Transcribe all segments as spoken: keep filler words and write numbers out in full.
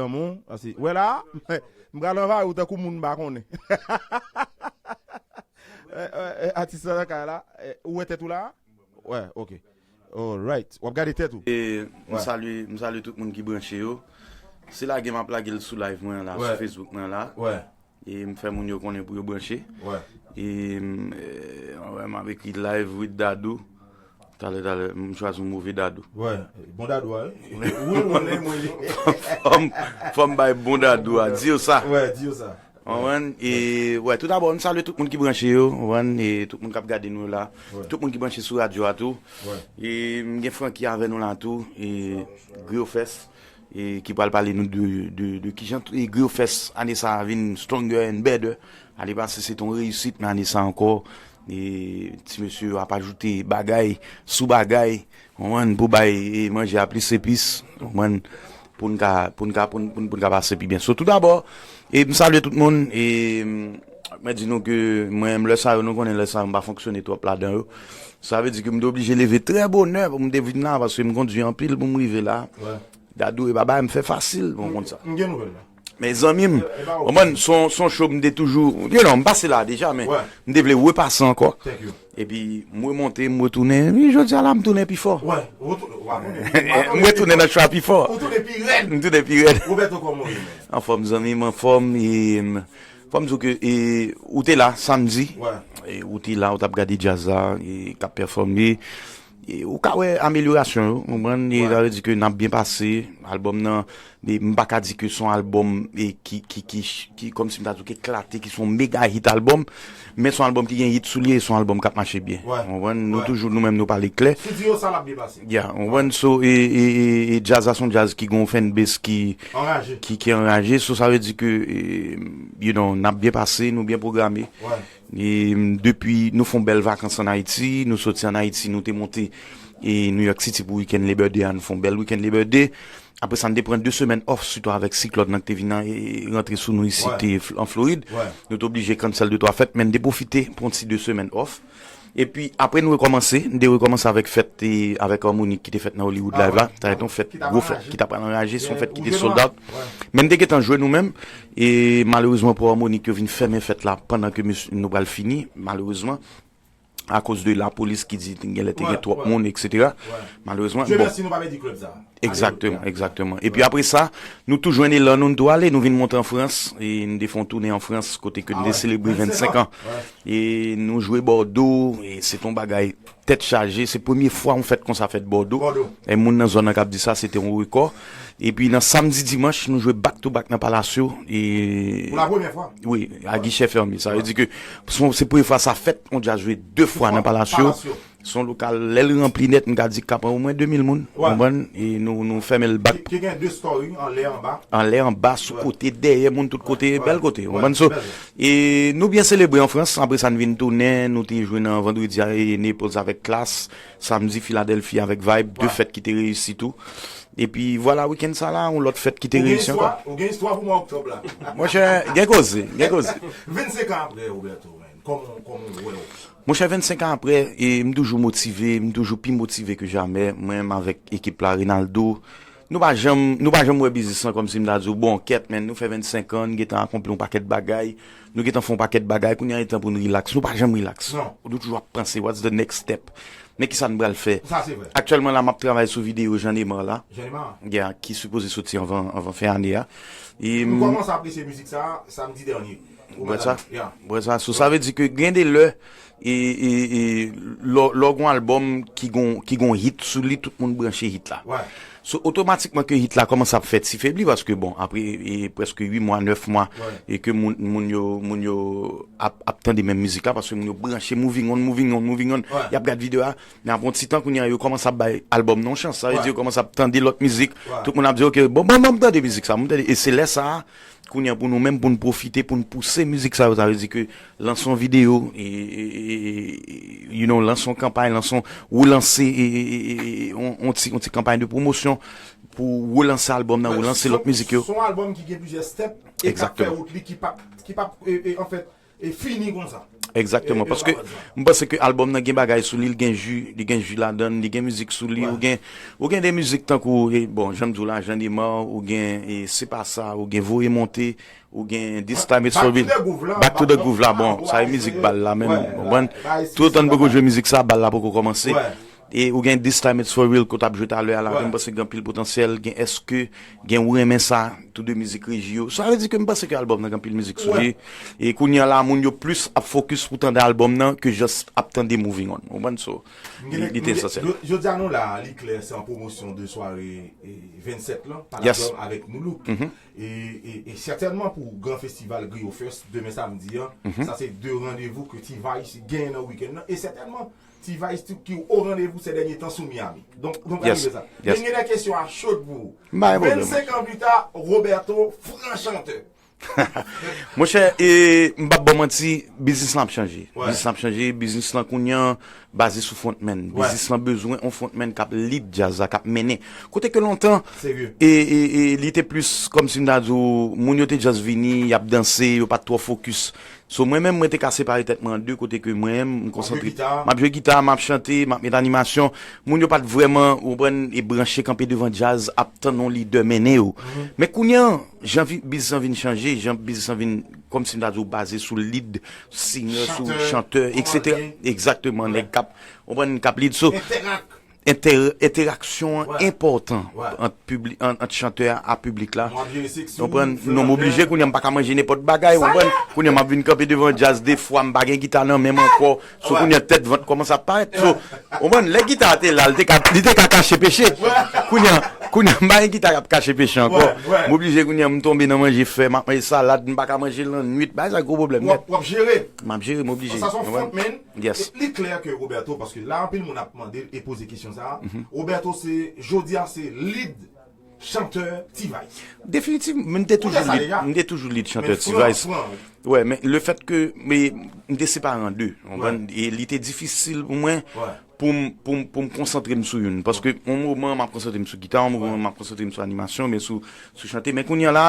Lanmou, pase, wè la, m pral anvayi w tankou moun m pa konnen. Eh, eh, eh, atis la nan kay la, eh, ou wè tèt ou la? Wè, ok. Alright. W ap gade tèt ou. E, m Wè. Salye, m salye tout moun ki branche yo. Se lage m ap lage l sou live mwen la, Wè. Sou Facebook mwen la. Wè. E m fè moun yo konnen pou yo branche. Wè. E m, eh, wè, m ap ekri live with Dadou. Talè, talè, m chwazi yon move Dadou. Wè, bon Dadou a, wi. Wi, mwen, mwen, mwen. Fò m, fò m bay bon Dadou a. Di yo sa. Wè, di yo sa. Konprann? E, wè, tou dabò, m salye tout moun ki branche yo, konprann? E tout moun k ap gade nou la. Wè. Tout moun ki branche sou radyo a tou. Wè. E m gen Francky avè nou la tou. E Griyo Fès. E ki pral pale nou de, de, de kijan e Griyo Fès ane sa a vin stronger and better. Ane pase se te yon reyisit, men ane sa ankò, e ti mesye yo ap ajoute bagay sou bagay, konprann, pou bay e manje a plis epis, konprann, pou n ka, pou n ka, pou n, pou n, pou n ka pase pi byen. So, tou dabò, e m salye tout moun, e m, mwen di nou ke mwen menm lè sa yo, nou konnen lè sa yo, m pa fonksyone twòp ladan yo. Sa vle di ke m te oblije leve trè bonè pou m te vin la, paske m kondui anpil pou m rive la. Wè. Dadou, e pa bagay m fè fasil, bon, konn sa. M gen nouvèl la. Men zanmi m, E, e ba ou. Konprann, son, son show m te toujou, you know, m pase la deja, men Wè. M te vle repase ankò. Thank you. Epi, m remonte, m retounen. Wi, jodi a la, m tounen pi fò. Wè, ou tou-, w a tounen. M retounen nan show a pi fò. Ou tounen pi rèd. M tounen pi rèd. Roberto, kòman w ye, man? Anfòm, zanmi m, anfòm, e, m, fò m di w ke, e, ou te la, samdi. Wè. E, ou te la, ou t ap gade djaz la, e, k ap pèfòme. E, ou ka wè amelyorasyon yo, ou konprann? E, Wè. Sa vle di ke n ap byen pase. Albòm nan, e, m pa ka di ke se yon albòm, e, ki, ki, ki, ki, kòmsi m ta di w, ki eklate, ki se yon mega hit albòm, men se yon albòm ki gen hit sou li, e se yon albòm k ap mache byen. Wè. Ou konprann? Nou Wè. Toujou, nou menm, nou pale klè. Studio sa l ap byen pase. Yeah, ou konprann? So, e, e, e, e djaz la se yon djaz ki gen yon fanbase ki, Anraje. Ki, ki anraje. So, sa vle di ke, e, you know, n ap byen pase, nou byen pwograme. Wè. E, m, depi nou fè yon bèl vakans ann Ayiti, nou soti ann Ayiti, nou te monte, e, New York City pou weekend Labor Day a, nou fè yon bèl weekend Labor Day. Apre sa, n te pran de semèn off, sitou avèk siklòn nan ki te vin nan, e, rantre sou nou isi, Wè. Te Fl-, an Florid. Wè. Nou te oblije cancel de twa fèt, men n te pwofite pran ti de semèn off. Epi, apre nou rekòmanse, n te rekòmanse avèk fèt, e, avèk Harmonik ki te fèt nan Hollywood Ah, Live la. Wè. Sa te yon fèt, Ki t ap gwo fèt, anraje. Ki t ap pral anraje, se yon Wè, fèt ki te Rougeno sold a. Out. Wè. Men n te gentan jwe nou menm, e malerezman pou Harmonik yo vin fèmen fèt la pandan ke mesye, nou pral fini, malerezman, akoz de lapolis ki di genlè te Wè, gen twòp wè. Moun, et cetera. Wè. Malerezman, Dye bon. Mèsi, nou pa pèdi klèb sa. Egzakteman, Alelouya. Egzakteman. Epi Wè. Apre sa, nou tou jwenn elan nou, n tou ale, nou vin monte an Frans, e n te fè yon tounen an Frans, kote ke n Ah te wè, selebre vennsenk vennsenk an. An. Wè. E nou jwe Bòdo, e se te yon bagay tèt chaje, se premye fwa yon fèt konsa fèt Bòdo. Bòdo. E moun nan zòn nan k ap di sa, se te yon rekò. Epi nan samdi, dimanch, nou jwe back to back nan Palacio. E Pou la premyè fwa? Wi, a Wè. Gichè fèmen. Sa vle Wè. Di ke se, se premye fwa sa fèt, yon djaz jwe de fwa Fwa nan Palacio. Palacio. Se yon lokal, lè l ranpli nèt, m ka di k ka pran omwen de mil moun. Wè. Konprann? E nou, nou fèmen l bak. Ki, ki gen de story, anlè, anba. Anlè, anba, sou Wè. Kote, dèyè moun, tout kote, Wè. Bèl kote. Wè. Konprann? So, Bèl. E nou byen selebre an Frans, apre sa n vin tounen, nou te jwe nan vandredi a, e Naples avèk Klass, samdi Philadelphia avèk Vibe, de Wè. Fèt ki te reyisi tou. Epi vwala, wikenn sa la, yon lòt fèt ki te Ou gen reyisi istwa? Ankò. Ou gen istwa pou mwa oktòb la? Monchè, gen koze, gen koze. Vennsenk an apre, Roberto, man. Kòman, kòman w wè w? Monchè, vennsenk an apre, e m toujou motive, m toujou pi motive ke jamè. Mwen menm avèk ekip la, Reynaldo, nou pa janm, nou pa janm wè biznis lan kòmsi m ta di w, bon, kèt, men nou fè vennsenk an, n gentan akonpli yon pakèt bagay, nou gentan fè yon pakèt bagay, kounye a e tan pou n rilaks. Nou pa janm rilaks. Non. Nou toujou ap panse, what's the next step? Men kisa n pral fè? Sa se vre. Aktyèlman la, m ap travay sou videyo Jean Nemar la. Jean Nemar? Yeah, ki sipoze soti anvan, anvan fen ane a. E Nou m kòmanse apresye mizik sa a samdi dènye. Ou Ou wè sa? Konprann? Yeah. Ou wè sa? So, sa vle di ke gen de lè, e, e, e, lè, lè w gen yon albòm ki gen, ki gen yon hit sou li, tout moun branche hit la. Wè. So, otomatikman ke hit la kòmanse ap fè ti febli, paske, bon, apre, e, prèske uit mwa, nèf mwa, Wè. E ke moun, moun yo, moun yo ap, ap tande menm mizik la, paske moun yo branche moving on, moving on, moving on. Wè. Y ap gad videyo a, men apre yon ti tan, kounye a, yo kòmanse ap bay albòm nan yon chans. Sa vle Wè. Di yo kòmanse ap tande lòt mizik. Wè. Tout moun ap di, "Ok, bon, bon, bon, m tande mizik sa, m tande." E se lè sa a, kounye a, pou nou menm, pou n pwofite, pou n pouse mizik sa yo, sa vle di ke lanse yon videyo, e, e, e, e, you know, lanse yon kanpay, lanse yon, relanse, e, e, e, e, yon, yon ti, yon ti kanpay de pwomosyon pou relanse albòm nan, Mwen, relanse se, lòt mizik yo. Se yon albòm ki gen plizyè step, e k ap fè Egzakteman. Wout li, ki p ap, ki p ap, e, e, anfèt, e fini konsa. Egzakteman, paske m panse ke albòm nan gen bagay sou li, li gen ji, li gen ji ladan l, li gen mizik sou li, ou gen, ou gen de mizik tankou, e, bon, jan m di w la, Jan Demar, ou gen, e, Se pa sa, ou gen Voye Monte, ou gen This Time It's For Real. Back to the Groove la, bon, sa e mizik bal la menm, ou konprann? Tou otan n poko jwe mizik sa, bal la poko kòmanse. E ou gen This Time It's For Real ke w t ap jwe talè a la, ke m panse gen anpil potansyèl, gen Èske, gen Ou Renmen Sa, tou de mizik Reji yo. Sa vle di ke m panse ke albòm nan gen anpil mizik sou li. E kounye a la, moun yo plis ap fokis pou tande albòm nan ke just ap tande Moving On. Ou konprann? So, li, li te esansyèl. Jodi a nou la, li klè, se an pwomosyon de sware, e, vennsèt lan, Palladium avèk Nu Look. E, e, e sètènman pou gran festival Griot Fest, demen samdi an, sa se de randevou ke T-Vice genyen nan wikenn nan. E sètènman, T-Vice tou ki o randevou sè dènye tan sou Miami. Donk, nou pral rive sa. Men gen de kesyon a chod pou ou. Vennsenk an pita, Roberto, fran chantè. Monchè, e, m p ap ba w manti, biznis lan ap chanje. Biznis lan ap chanje, biznis lan kounye a baze sou frontman. Biznis lan bezwen yon frontman k ap lead djaz la, k ap mennen. Kote ke lontan, e, e, e, li te plis, kòmsi m ta di w, moun yo te just vini, y ap danse, yo pa t twò fokis. So, mwen menm, mwen te ka separe tèt mwen an de kote ke mwen menm, m konsantre. M ap jwe gita, m ap chante, m ap met animasyon. Moun yo pa t vrèman, ou konprann, e branche kanpe devan djaz, ap tann yon lidè mennen yo. Men kounye a, jan vi-, biznis lan vin chanje, jan biznis lan vin, kòmsi m ta di w, baze sou lead singer, sou chantè, etsetera. Egzakteman, nèg k ap, ou konprann, k ap lead. So, entè-, entèraksyon an enpòtan ant pibli-, ant, ant chantè a a piblik la. Ou konprann? Non, m oblije, kounye a m pa ka manje nenpòt bagay, ou konprann? Kounye a m ap vin kanpe devan djaz de fwa, m pa gen gita nan men m ankò. So, kounye a tèt vant kòmanse ap parèt. So, ou konprann? Lè gita a te la, li te ka, li te ka kache peche. Kounye a, kounye a m pa gen gita k ap kache peche ankò. M oblije, kounye a m tonbe nan manje fè, m ap manje salad, m pa ka manje lannwit. Bagay sa gwo pwoblèm nèt. W ap jere. M ap jere, m oblije. Sa se yon frontman. Yes. E li klè ke Roberto, paske la anpil moun ap mande l e poze kesyon sa a. Roberto se, jodi a se lead chantè T-Vice. Definitivman, m te toujou lead, m te toujou lead chantè T-Vice. Wè, men le fèt ke, men, m te separe an de, ou konprann? E li te difisil pou mwen pou m, pou m, pou m konsantre m sou youn. Paske yon moman, m ap konsantre m sou gita, yon moman, m ap konsantre m sou animasyon, men sou, sou chante. Men kounye a la,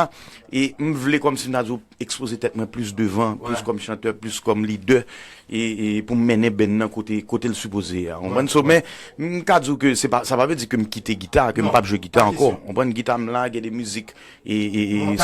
e m vle kòmsi m ta di w, ekspoze tèt mwen plis devan, plis kòm chantè, plis kòm lidè, e, e pou m mennen band nan kote, kote l sipoze ye a. Ou konprann? So, men, m ka di w ke se pa, sa pa vle di ke m kite gita, ke m p ap jwe gita ankò. Ou konprann? Gita m la, gen de mizik, e, e, e,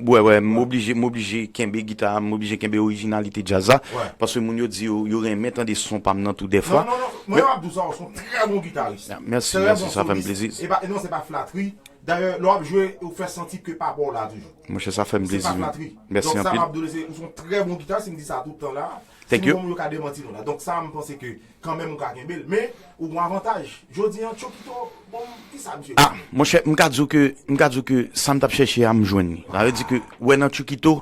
wè, wè, m oblije, m oblije kenbe gita, m oblije kenbe orijinalite djaz la, paske moun yo di yo, yo renmen tande son pa m nan tou dèfwa. Non, non, non, mwen m ap di w sa, w se yon trè bon gitaris. Mèsi, mèsi, sa fè m plezi. E pa, non, se pa flatri. Dayè, lè w ap jwe, ou fè santi ke papa w la toujou. Monchè, sa fè m plezi, wi. Se pa flatri. Mèsi anpil. Donk, sa m ap di w, se, ou se yon trè bon gitaris, m di sa tout tan la. Thank you. Si moun yo ka demanti nou la. Donk, sa, m panse ke kanmenm ou ka kenbe l. Men, ou gon avantaj. Jodi a, Chokito, bon, kisa misye genyen? Ah, monchè, m ka di w ke, m ka di w ke sa m t ap chèche a, m jwenn li. Sa vle di ke, wè nan Chokito,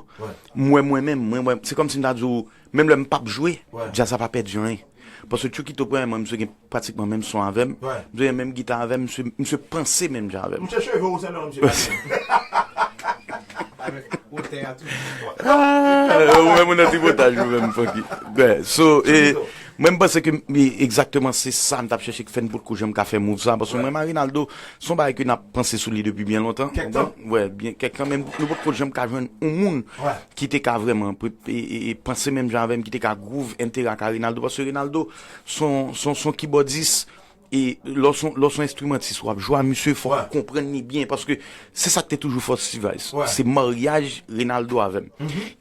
m wè mwen menm, mwen, mwen, se kòmsi m ta di w, menm lè m p ap jwe, djaz la pa pèdi anyen. Paske Chokito, premyèman, misye gen pratikman menm son avè m. Misye gen menm gita avè m, misye, misye panse menm jan avè m. Misye cheve w sèlman, misye pa gen. Avèk wotè a tou. Ah, ou menm ou nan tripotaj ou menm, Funky. Wè, so, e, mwen m panse ke, e, egzakteman se sa m t ap chèche k fè n potko janm ka fè move sa. Paske mwen, Marinaldo, se yon bagay ke n ap panse sou li depi byen lontan. Kèk tan. Wè, byen, kèk tan, men nou potko janm ka jwenn yon moun ki te ka vrèman pre-, e, e, e panse menm jan avè m, ki te ka groove entèrak a Reynaldo, paske Reynaldo se yon, se yon, se yon kibòdis, e lè w se yon, lè w se yon enstrimantis, w ap jwe a misye, fòk ou konprann li byen, paske se sa k te toujou fòs T-Vice. Se maryaj Reynaldo avè m.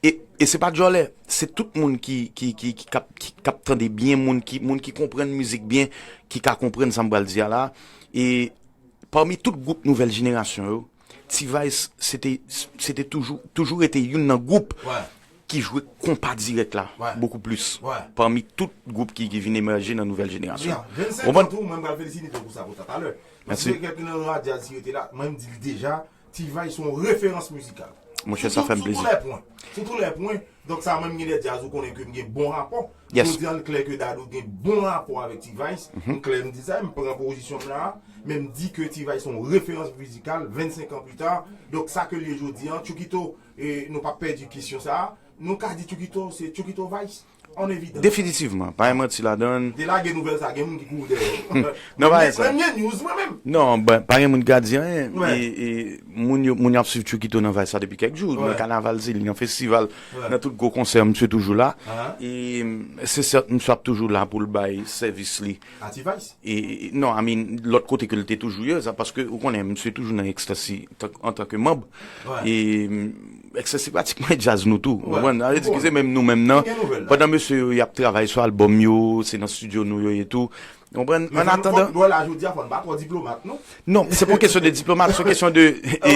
E, e se pa djòlè, se tout moun ki, ki, ki, ki k ap, ki, k ap tande byen, moun ki, moun ki konprann mizik byen, ki ka konprann sa m pral di a la. E pami tout gwoup nouvèl jenerasyon yo, T-Vice, se te, se te toujou, toujou rete youn nan gwoup ki jwe konpa dirèk la bokou plis pami tout gwoup ki, ki vin emèje nan nouvèl jenerasyon. Vennsenk an tou, mwen m pral felisite w pou sa, pou sa talè. Mèsi. Paske kèk nan radyo a si yo te la, mwen m di l deja, T-Vice se yon referans mizikal. Monchè, sa fè m plezi. Sou tou lè pwen. Sou tou lè pwen. Donk sa, mwen m gen de djaz, ou konnen ke m gen bon rapò. Jodi a, l klè ke Dadou gen bon rapò avèk T-Vice. M klè, m di sa, m pran pozisyon m la. Men m di ke T-Vice se yon referans mizikal, vennsenk an pita. Donk sa ke l ye jodi a, Chokito, e nou p ap pèdi kesyon sa a. Nou ka di Chokito, se Chokito Vice. an evidans. Definitivman, pa gen manti ladan l. Te lage nouvèl sa, gen moun ki kouri dèyè yo. Non, pa gen sa. Mwen, mwen gen news mwen menm. Non, ben, pa gen moun ki ka di anyen. E, e, moun yo, moun yo ap swiv Chokito nan vay sa depi kèk jou. Nan kanaval, se li, nan festival, nan tout gwo konsè, misye toujou la. E, se sèt, misye ap toujou la pou l bay sèvis li. A T-Vice? E, e, non, I mean, lòt kote ke l te toujou ye, sa, paske ou konnen, misye toujou nan Ecstasy, tan, antanke manb. E, mm, Ecstasy pratikman e djaz nou tou. Ou konprann? Sa vle di ke se menm nou menm nan. Pandan mesye yo, y ap travay sou albòm yo, se nan studio nou yo ye tou. Ou konprann? An atandan. Fò, lè la jodi a, fò n pa twò diplomat, non? Non, se pa yon kesyon de diplomat, se yon kesyon de, e,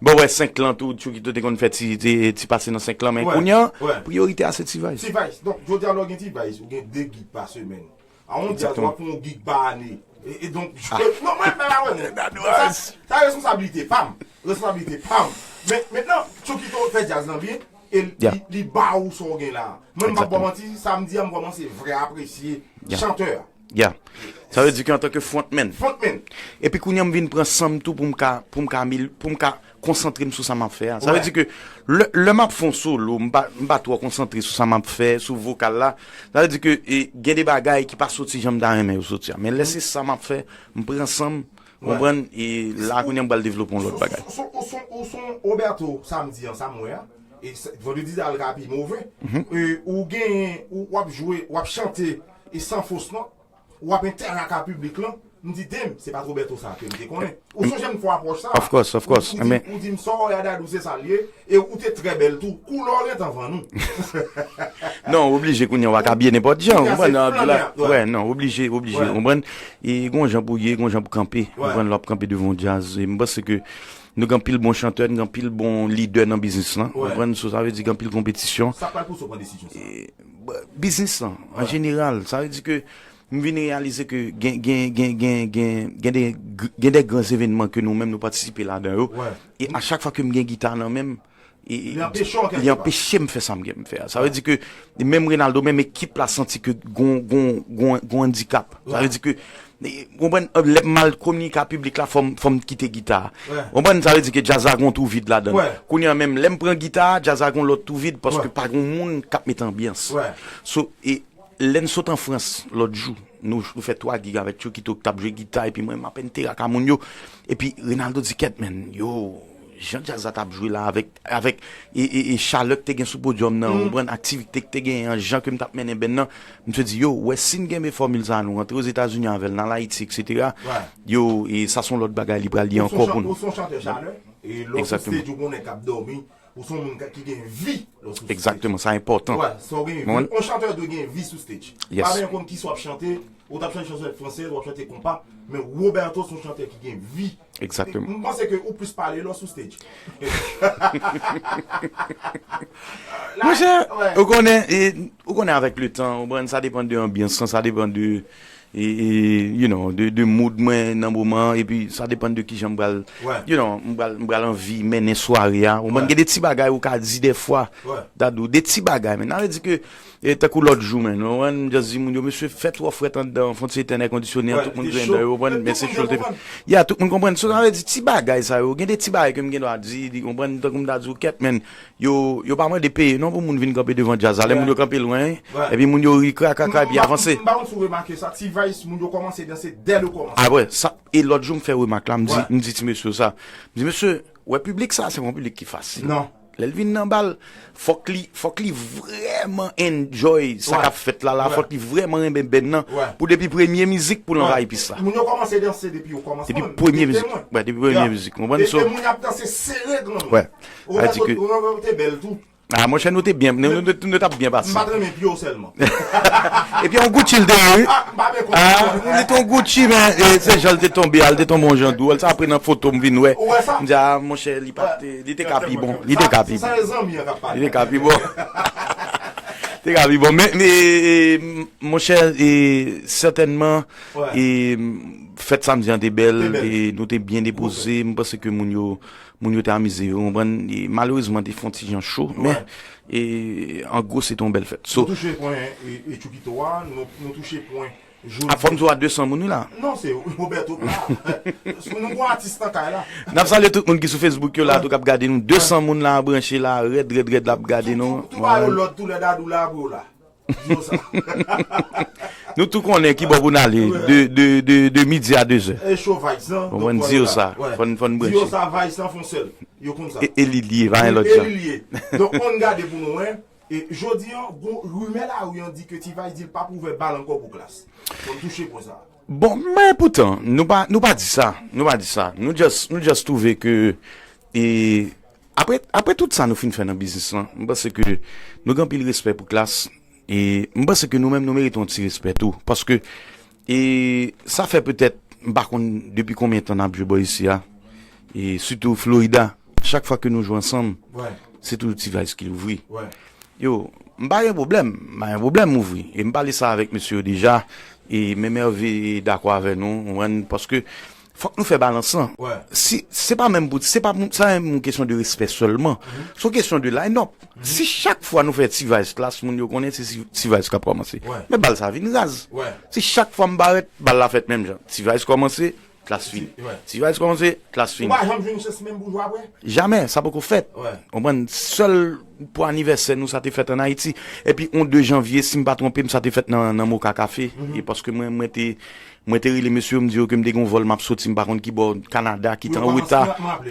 bon, wè, senk lan tou, Chokito te konn fè ti, ti, ti pase nan senk lan, men kounye a, priyorite a se T-Vice. T-Vice. Donk, jodi a, lè w gen T-Vice, ou gen de gig pa semèn. A yon djaz, w ap fè yon gig pa ane. E, e donk, non, mwen, mwen pa konnen. Sa, sa responsabilite pa m. Responsabilite pa m. Men, mentnan, Chokito fè djaz lan byen, e li, li ba ou sa w gen la. Mwen, m p ap ba w manti, samdi a, m kòmanse vrè apresye chantè a. Ya. Sa vle di ke antanke frontman. Frontman. Epi kounye a, m vin pran san m tou pou m ka, pou m ka, pou m ka konsantre m sou sa m ap fè a. Sa vle di ke lè, lè m ap fè yon solo, m pa, m pa twò konsantre sou sa m ap fè, sou vokal la. Sa vle di ke, e, gen de bagay ki pa soti jan m ta renmen yo soti a. Men lè se sa m ap fè, m pran san m, konprann, e la kounye a m pral devlope yon lòt bagay. Ou son, ou son, ou son Roberto samdi an, sa m wè a. E vandredi a l ka pi move. E ou gen, ou, w ap jwe, w ap chante, e san fos nòt. W ap entèrak ak piblik lan. M di, "Damn, se pa Roberto sa ke m te konnen." Ou sonje m fè apwòch sa? Of course, of course. Ou, ou di, ou di m, "Sa w wè a, Dadou, se sa l ye." E ou te trè bèl tou. Koulè w gentan vann ou. Non, oblije kounye a, w pa ka abiye nenpòt jan, ou konprann? Wè, non, oblije, oblije, ou konprann? E gon jan pou ye, gon jan pou kanpe. Ou konprann? Lè w ap kanpe devan yon djaz. E m panse ke nou gen anpil bon chantè, nou gen anpil bon lidè nan biznis lan. Ou konprann? So, sa vle di gen anpil konpetisyon. Sa pral pouse w pran desizyon sa? E, b-, biznis lan, an jeneral. Sa vle di ke m vin reyalize ke gen, gen, gen, gen, gen, gen de, gen de gran evènman ke nou menm nou patisipe ladan yo. E a chak fwa ke m gen gita nan men m, e, e, li anpeche w li anpeche m fè sa m gen m fè a. Sa vle di ke menm Reynaldo, menm ekip la santi ke gon, gon, gon, gon andikap. Sa vle di ke, e, konprann, lè m mal kominike ak piblik la, fò m, fò m kite gita a. Konprann, sa vle di ke djaz la gon twou vid ladan l. Kounye a menm, lè m pran gita a, djaz la gon lòt twou vid paske pa gon moun k ap mete anbyans. So, e, Lè n sot an Frans lòt jou, nou, nou fè twa gig avèk Chokito ki t ap jwe gita, epi mwen, m ap entèrak ak moun yo. Epi Reynaldo di, "Kèt, man, yo, jan djaz la t ap jwe la avèk, avèk, e, e, e chalè k te gen sou podyòm nan, ou konprann, aktivite k te genyen an, jan ke m t ap mennen band nan." Misye di, "Yo, w wè, si n kenbe fòmil sa a, nou rantre Ozetazini avè l, n al Ayiti, etsetera. Yo, e sa se yon lòt bagay, li pral ye ankò pou nou." Ou se yon chan-, ou se yon chantè chalè, e lè w sou stage, ou konnen k ap dòmi. Ou se yon moun ka, ki gen vi lè w sou stage. Egzakteman, sa enpòtan. Wè, sa w gen vi. Yon chantè dwe gen vi sou stage. Pa gen konn kisa w ap chante, ou t ap chante chanson fransèz, w ap chante konpa, men Roberto se yon chantè ki gen vi. Egzakteman. M panse ke ou plis pale lè w sou stage. Monchè, ou konnen, e, ou konnen avèk letan, ou konprann, sa depann de anbyans lan, sa depann de e, e, you know, de, de mood mwen nan moman an, epi sa depann de kijan m pral, you know, m pral, m pral anvi mennen sware a. Ou konprann, gen de ti bagay ou ka di dèfwa, Dadou, de ti bagay, men sa vle di ke, e, tankou lòt jou, men, ou konprann, m just di moun yo, "Mesye, fè twò frèt anndan, fò n ti etèn èkondisyone an, tout moun griyen dan yo," ou konprann, men se cho l te fè. Ya, tout moun konprann. So, sa vle di ti bagay sa yo, gen de ti bagay ke m gen dwa di, ou konprann, tankou m ta di w, "Kèt, men, yo, yo pa mande peye non pou moun vin kanpe devan djaz la." Lè moun yo kanpe lwen, epi moun yo ri krakrakra, epi avanse. M pa konn si w remake sa, T-Vice, moun yo kòmanse danse dè le kòmansman. A wè, sa, e lòt jou m fè remak la, m di, m di ti mesye sa. M di, "Mesye, wè piblik sa, se pa yon piblik ki fasil." Non. Lè l vin nan bal, fòk li, fòk li vrèman enjoy sa k ap fèt la, la, fòk li vrèman renmen band nan, pou depi premye mizik pou l anvayi pis la. Moun yo kòmanse danse depi yo kòmanse. Depi premye mizik. Wè, depi premye mizik. Ou konprann? E, e moun y ap danse sere granmoun. Wè. Ou wè, ou te bèl tou. Ah, monchè, nou te byen, nou, nou, nou, nou t ap byen pase. M pa t renmen pye w sèlman. Epi yon Gucci l te ye, wi. Ah, m pa byen konprann. Ah, li te yon Gucci, men, e, se jan l te tonbe a, l te tonbe yon jan dwòl. Sa apre nan foto m vin wè. Ou wè sa? M di, ah, monchè, li pa te, li te ka pi bon. Li te ka pi bon. Li te ka pi bon. Te ka pi bon. Men, men, e, monchè, e, sètènman, e, fèt samdi an te bèl, e, nou te byen depoze. M panse ke moun yo, moun yo te amize yo, konprann? E malerezman, te fè yon ti jan cho, men, e, an gwo, se te yon bèl fèt. So, nou touche pwen, e, e Chokito a, nou, nou touche pwen jodi. A, fò m di w a de san moun, wi, la. Non, se Roberto pa. Nou gon atis nan kay la. N ap salye tout moun ki sou Facebook yo la, tou k ap gade nou. De san moun la, branche la, rèd, rèd, rèd, l ap gade nou. Tou, tou, tou ba yo lòd, tou lè Dadou la, pou yo la. Di yo sa. Nou tou konnen ki bò pou n ale de, de, de, de midi a dezè. E cho Vice lan. Konprann, di yo sa. Fò n, fò n branche. Di yo sa, Vice lan fon sèl. Yo konn sa. E, e li l ye, pa gen lòt jan. E li l ye. Donk, ann gade pou nou wè. E jodi an, gon rimè lari an di ke T-Vice di l p ap ouvè bal ankò pou Klass. Fò n touche pwen sa. Bon, men poutan, nou pa, nou pa di sa. Nou pa di sa. Nou just, nou just twouve ke, e, apre, apre tout sa nou fin fè nan biznis lan, m panse ke nou gen anpil respè pou Klass. E m panse ke nou menm, nou merite yon ti respè tou. Paske, e, sa fè petèt, m pa konn depi konbyen tan n ap jwe bò isi a. E sitou Florida, chak fwa ke nou jwe ansanm, se toujou T-Vice ki louvri. Yo, m pa gen pwoblèm, m pa gen pwoblèm ouvri. E m pale sa avèk mesye yo deja, e menm Hervé dakò avè nou, ou konprann, paske fòk nou fè balans lan. Si, se pa menm pou, se pa, sa menm yon kesyon de respè sèlman. Se yon kesyon de line-up. Si chak fwa nou fè T-Vice Klass, moun yo konnen se T-Vice k ap kòmanse. Men bal sa vin raz. Si chak fwa m parèt, bal la fèt menm jan. T-Vice kòmanse, Klass fini. T-Vice kòmanse, Klass fini. Ou pa janm jwenn chans menm pou jwe apre? Jamè, sa poko fèt. Konprann, sèl pou anivèsè nou, sa te fèt ann Ayiti. Epi yon de janvye, si m pa twonpe m, sa te fèt nan, nan Moka Kafe. E paske mwen, mwen te, mwen te rele mesye yo, m di yo ke m te gen yon vòl m ap soti, m pa konn ki bò, Kanada, ki te an reta.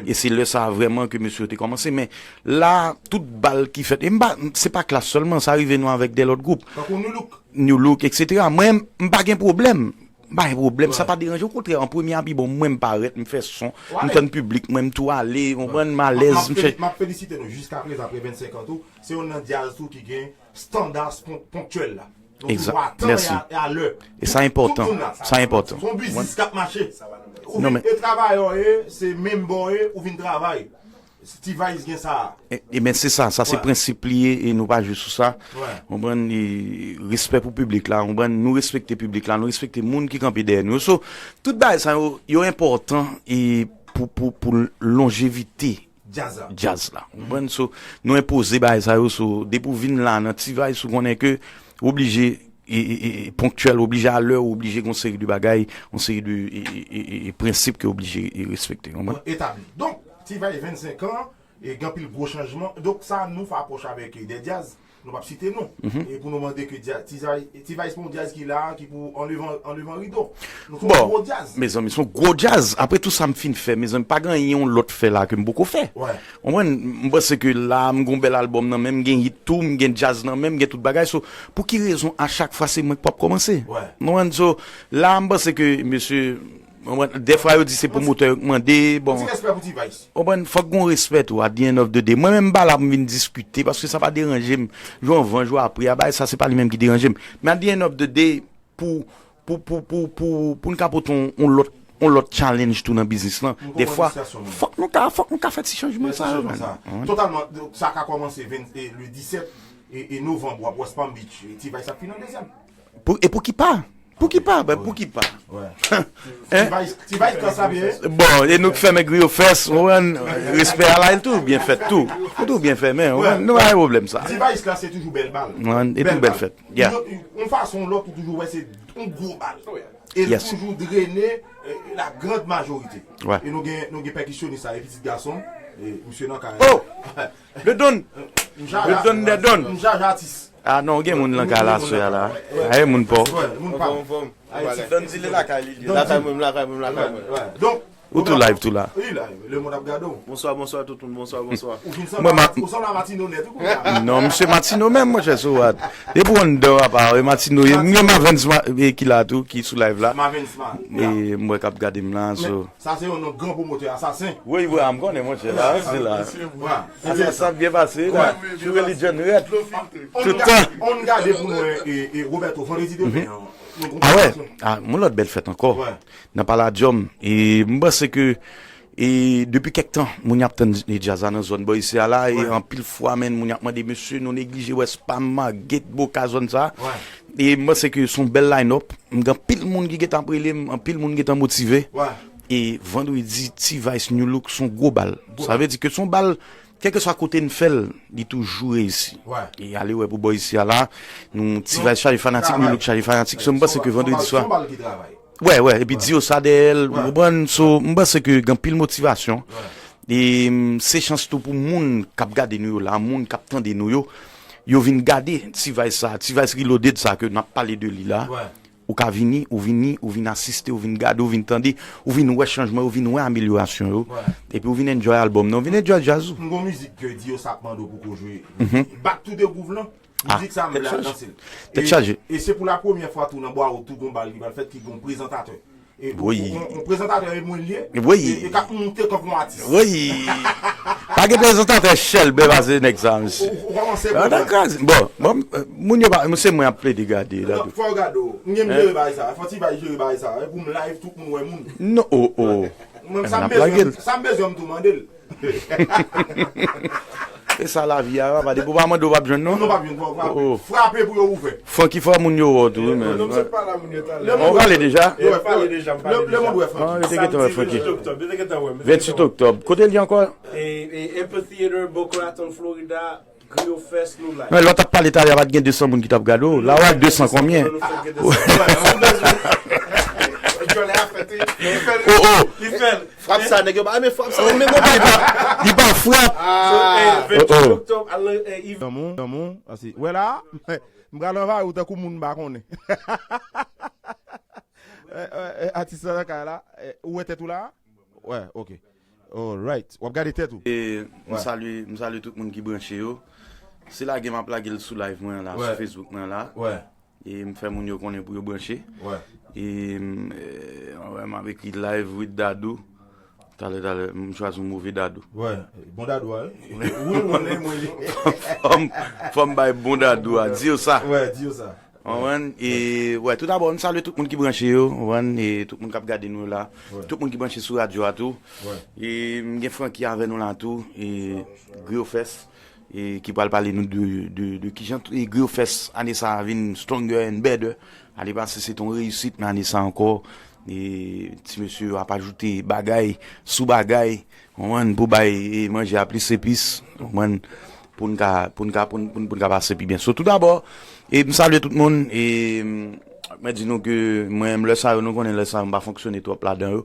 E se lè sa a vrèman ke mesye yo te kòmanse. Men la, tout bal ki fèt, e m pa, se pa Klass sèlman, sa rive nou avèk de lòt gwoup. Tankou New Look. New Look, etsetera. Mwen, m pa gen pwoblèm. M pa gen pwoblèm, sa pa deranje. Okontrè, an premye a pi bon, mwen m parèt, m fè son, m tann piblik mwen, m tou ale, w konprann, m alèz, m fè. M ap felisite nou jiskaprezan apre vennsenk an tou. Se youn nan djaz tou ki gen estanda pon-, ponktyèl la. Nou toujou a tan e a, e a lè. E sa enpòtan. Sa enpòtan. Se yon biznis k ap mache. Ou vin e travayè w ye, se menm bò w ye, ou vin travay. T-Vice gen sa. E, e men se sa, sa se prensip li ye e nou pa jwe sou sa. Konprann, e respè pou piblik la, konprann, nou respekte piblik la, nou respekte moun ki kanpe dèyè nou yo. So, tout bagay sa yo, yo enpòtan e pou, pou, pou lonjevite djaz la. Konprann, so, nou enpoze bagay sa yo, so, depi w vin la nan T-Vice, ou konnen ke w oblije e, e, e, e ponktyèl, oblije a lè, oblije gen yon seri de bagay, yon seri de e, e, e, e, e prensip ke oblije e respekte, konprann? Bon, etabli. Donk, T-Vice vennsenk an, e gen anpil gwo chanjman. Donk, sa nou fè apwòch avèk e, de djaz, nou p ap site non. E pou nou mande ke djaz, T-Vice, T-Vice pa yon djaz ki la, ki pou anlevan, anlevan rido. Nou se yon gwo djaz. Bon, mezanmi, se yon gwo djaz. Apre tou sa m fin fè, mezanmi, pa gen anyen yon lòt fè la ke m poko fè. Konprann, m panse ke la, m gon bèl albòm nan men m, m gen hit tou, m gen djaz nan men m, m gen tout bagay. So, pou ki rezon a chak fwa se mwen k p ap kòmanse? Konprann, so, la, m panse ke, mesye, konprann, dèfwa yo di se pwomotè yo k mande, bon. Ti respè pou T-Vice. Konprann, fòk gon respè tou, at the end of the day. Mwen menm, m pa la pou m vin diskite, paske sa pa deranje m. Jou anvan, jou apre, a bagay sa, se pa li menm ki deranje m. Men at the end of the day, pou, pou, pou, pou, pou, pou n ka pote yon, yon lòt, yon lòt challenge tou nan biznis lan. Dèfwa, fòk nou ka, fòk nou ka fè ti chanjman sa yo, man. Totalman. Donk, sa ka kòmanse ven, e, le disèt e, e novanm, w ap West Palm Beach. E T-Vice ap fin an dezyèm. Pou, e pou ki pa? Pou ki pa? Ben, pou ki pa? T-Vice, T-Vice, klas la byen. Bon, e nou k fèmen griyo fès, ou konprann, respè a la, e l toujou byen fèt tou. Ou toujou byen fèmen, ou konprann, nou pa gen pwoblèm sa. T-Vice la, se toujou bèl bal. E tou bèl fèt. Yeah. Yon, yon fason ou lòt, ou toujou wè se yon gwo bal. E l toujou drene, e, la grande majorité. E nou gen, nou gen pèkisyonis la, e pitit gason, e misye nan kay. Oh! Le Don! Le Don, le Don! M chaje atis. Ah non, gen moun nan kay la, sè a la. Aye, moun pa w. Moun pa w. Aye, ti Don di li lakay li, li lakay mwen, m lakay mwen, m lakay mwen. Donk, Ou tou live tou la. Wi, live. Lemonn ap gade w. Bonswa, bonswa tout moun. Bonswa, bonswa. Ou vin sanble a Mati-, ou sanble a Matino nèt, wi, kounye a. Non, misye Matino menm, monchè, sou rad. Depi w anndan w apa, e Matino ye. M gen Mavens Ma-, e ki la tou, ki sou live la. Mavens Ma-, e m wè k ap gade m la, so. Sa se yon non gran pwomotè asasen. Wi, wi, a m konnen, monchè, la, se la. Sa, sa, sa byen pase, la. Sou Religion Red. Tout tan. Ann gade pou nou, e, e, Roberto, vandredi demen an, nou gon konvensyon. Ah, yon lòt bèl fèt ankò. Nan Palladium. E m panse ke, e depi kèk tan, moun y ap tann, e, djaz la nan zòn bò isi a la, e anpil fwa, menm, moun y ap mande, mesye, nou neglije West Palm, Margate, Boca, zòn sa. E m panse ke se yon bèl line-up. M gen anpil moun ki gentan ap rele m, anpil moun gentan motive. E vandredi, T-Vice, New Look, se yon gwo bal. Sa vle di ke se yon bal, kèlkeswa kote n fè l, li toujou reyisi. E ale wè pou bò isi a la, nou, T-Vice chaje fanatik, New Look chaje fanatik. So, m panse ke vandredi swa. Wè, wè, epi Diosa dèyè l, ou konprann? So, m panse ke gen anpil motivasyon. E, mm, se chans tou pou moun k ap gade nou yo la, moun k ap tande nou yo. yo vin gade T-Vice sa, T-Vice Reloaded sa ke n ap pale de li la. Ou ka vini, ou vini, ou vin asiste, ou vin gade, ou vin tande, ou vin wè chanjman yo, ou vin wè amelyorasyon yo. Epi ou vin enjoy albòm nan, ou vin enjoy djaz ou. M gon mizik ke Diosa ap mande w pou ko jwe. Bat tou de gwouv lan. Mizik sa m vle al danse l. Tèt chaje. E se pou la premyè fwa tou nan Bwa Wo tou gon bal ki pral fèt ki gon prezantatè. E yon prezantatè e mwen l ye. E k ap moute tankou yon atis. Pa gen prezantatè chèlbè pase nèg sa, mesye. Ou kòmanse. Bon, bon, moun yo pa, se mwen ap plede gade. Fò yo gade w. M gen m jere bagay sa. Fò T-Vice jere bagay sa. E pou m live, tout moun wè moun. Non, oh, oh. Mwen sa m bezwen, sa m bezwen m tou mande l. E sa lavi a, papa. Depi w pa mande, w p ap jwenn, non? Non, w p ap jwenn, w p ap frape pou yo ouvè. Francky fè moun yo wè w tou, wi, men. Non, m sot pale a moun yo talè. Ou pale deja? Yo pale deja, m pale deja. Lemonn wè Francky. Yo te gentan wè Francky. Venntuit oktòb. Kote l ye ankò? E, e, Amphitheater, Boca Raton, Florida, Griyo Fest, nou live. Non, lè w t ap pale talè a, pa t gen de san moun ki t ap gade w. La, w ak de san konbyen? Oh, oh. Li fè l. Frap sa, nèg yo pa renmen frap sa, renmen gonbay pa. Li pa frap. So, eh, venntuit oktòb, al nan, eh, ev- Lanmou, lanmou, pase, wè la, m pral anvayi w tankou moun m pa konnen. Eh, eh, eh, atis la nan kay la, eh, ou wè tèt ou la? Wè, ok. Alright. W ap gade tèt ou? E, m salye, m salye tout moun ki branche yo. Se lage m ap lage l sou live mwen an la, sou Facebook mwen an la. E m fè moun yo konnen pou yo branche. E m, e, wè, m ap ekri live with Dadou. Talè, talè, m chwazi yon move Dadou. Wè, bon Dadou a, wi. Wi, mwen, mwen, mwen. Fò m, fò m bay bon Dadou a. Di yo sa. Wè, di yo sa. Konprann? E, wè, tou dabò, m salye tout moun ki branche yo, konprann? E tout moun k ap gade nou la. Tout moun ki branche sou radyo a tou. E m gen Francky avè nou la tou. E Griyo Fest. E ki pral pale nou de, de, de kijan e Griyo Fest ane sa a vin stronger and better. Ane pase se te yon reyisit, men ane sa ankò, e ti mesye yo ap ajoute bagay sou bagay, konprann, pou bay, e, manje a plis e plis, konprann, pou n ka, pou n ka, pou n, pou n, pou n ka pase pi byen. So, tou dabò, e m salye tout moun, e m, mwen di nou ke mwen menm lè sa yo, nou konnen lè sa yo, m pa fonksyone twòp ladan yo.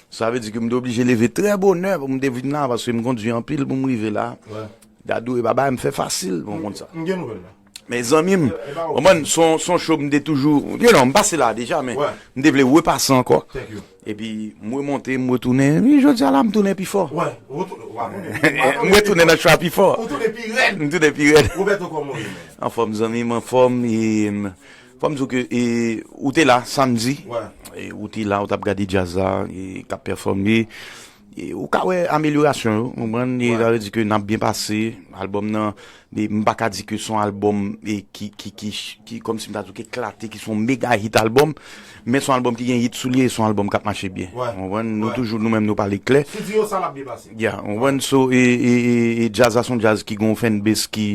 Sa vle di ke m te oblije leve trè bonè pou m te vin la, paske m kondui anpil pou m rive la. Dadou, e pa bagay m fè fasil, bon, konn sa. M gen nouvèl la. Men zanmi m, konprann, se yon, se yon show m te toujou, you know, m pase la deja, men m te vle repase ankò. Epi, m remonte, m retounen. Wi, jodi a la, m tounen pi fò. M retounen nan show a pi fò. Ou tounen pi rèd. M tounen pi rèd. Roberto, kòman w ye, man? Anfòm, zanmi m, anfòm, e, m, fò m di w ke, e, ou te la, samdi. E, ou te la, ou t ap gade djaz la, e, k ap pèfòme. E ou ka wè amelyorasyon yo, ou konprann? E sa vle di ke n ap byen pase. Albòm nan, e m pa ka di ke se yon albòm, e ki, ki, ki, ki, kòmsi m ta di w ki eklate, ki se yon mega hit albòm, men se yon albòm ki gen hit sou li e se yon albòm k ap mache byen. Ou konprann? Nou toujou, nou menm, nou pale klè. Studio sa l ap byen pase. Ya, ou konprann? So, e, e, e, e djaz la se yon djaz ki gen yon fanbase ki,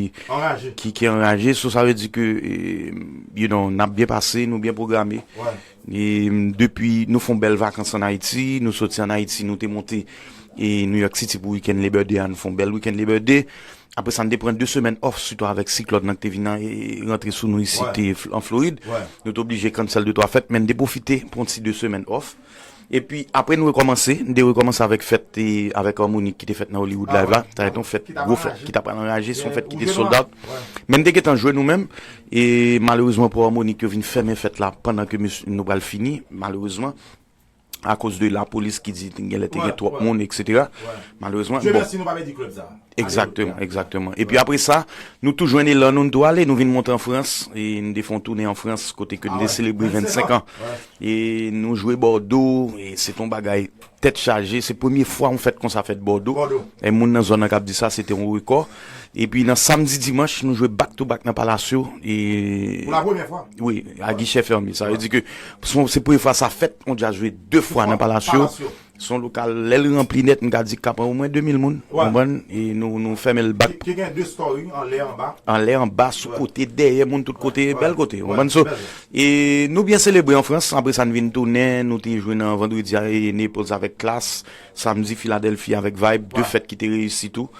ki, ki anraje. So, sa vle di ke, e, you know, n ap byen pase, nou byen pwograme. E, m, depi nou fè yon bèl vakans ann Ayiti, nou soti ann Ayiti, nou te monte, e, New York City pou weekend Labor Day a, nou fè yon bèl weekend Labor Day. Apre sa, n te pran de semèn off, sitou avèk siklòn nan ki te vin nan, e, rantre sou nou isit, e, Fl-, an Florid. Nou te oblije cancel de twa fèt, men n te pwofite pran ti de semèn off. Epi, apre nou rekòmanse, n te rekòmanse avèk fèt, e, avèk Harmonik ki te fèt nan Hollywood Live la. Sa te yon fèt, gwo fèt, ki t ap pral anraje, se yon fèt ki te sold out. Men n te gentan jwe nou menm. E malerezman, pou Harmonik yo vin fèmen fèt la pandan ke mesye, nou pral fini, malerezman, akoz de lapolis ki di genlè te gen twòp moun, etsetera. Malerezman, Dye bon. Mèsi, nou pa pèdi klèb sa. Egzakteman, egzakteman. Epi apre sa, nou tou jwenn elan nou, nou tou ale, nou vin monte an Frans, e nou te fè yon tounen an Frans, kote ke nou te selebre vennsenk an. E nou jwe Bòdo, e se te yon bagay tèt chaje, se premye fwa yon fèt konsa fèt Bòdo. E moun nan zòn nan k ap di sa, se te yon rekò. Epi nan samdi, dimanch, nou jwe back to back nan Palacio. E pou la premyè fwa? Wi, a gichè fèmen. Sa vle di ke se, se premye fwa sa fèt, yon djaz jwe de fwa nan Palacio. Se yon lokal, lè l ranpli nèt, m ka di k ka pran omwen de mil moun. Konprann? E nou, nou fèmen l back. Ki, ki gen de story, anlè, anba. Anlè, anba, sou kote, dèyè moun, tout kote, bèl kote. Konprann? So, e nou byen selebre an Frans, apre sa, n vin tounen, nou te jwe nan vandredi a, e Naples avèk Klass, samdi, Philadelphie avèk Vibe, de fèt ki te reyisi tou.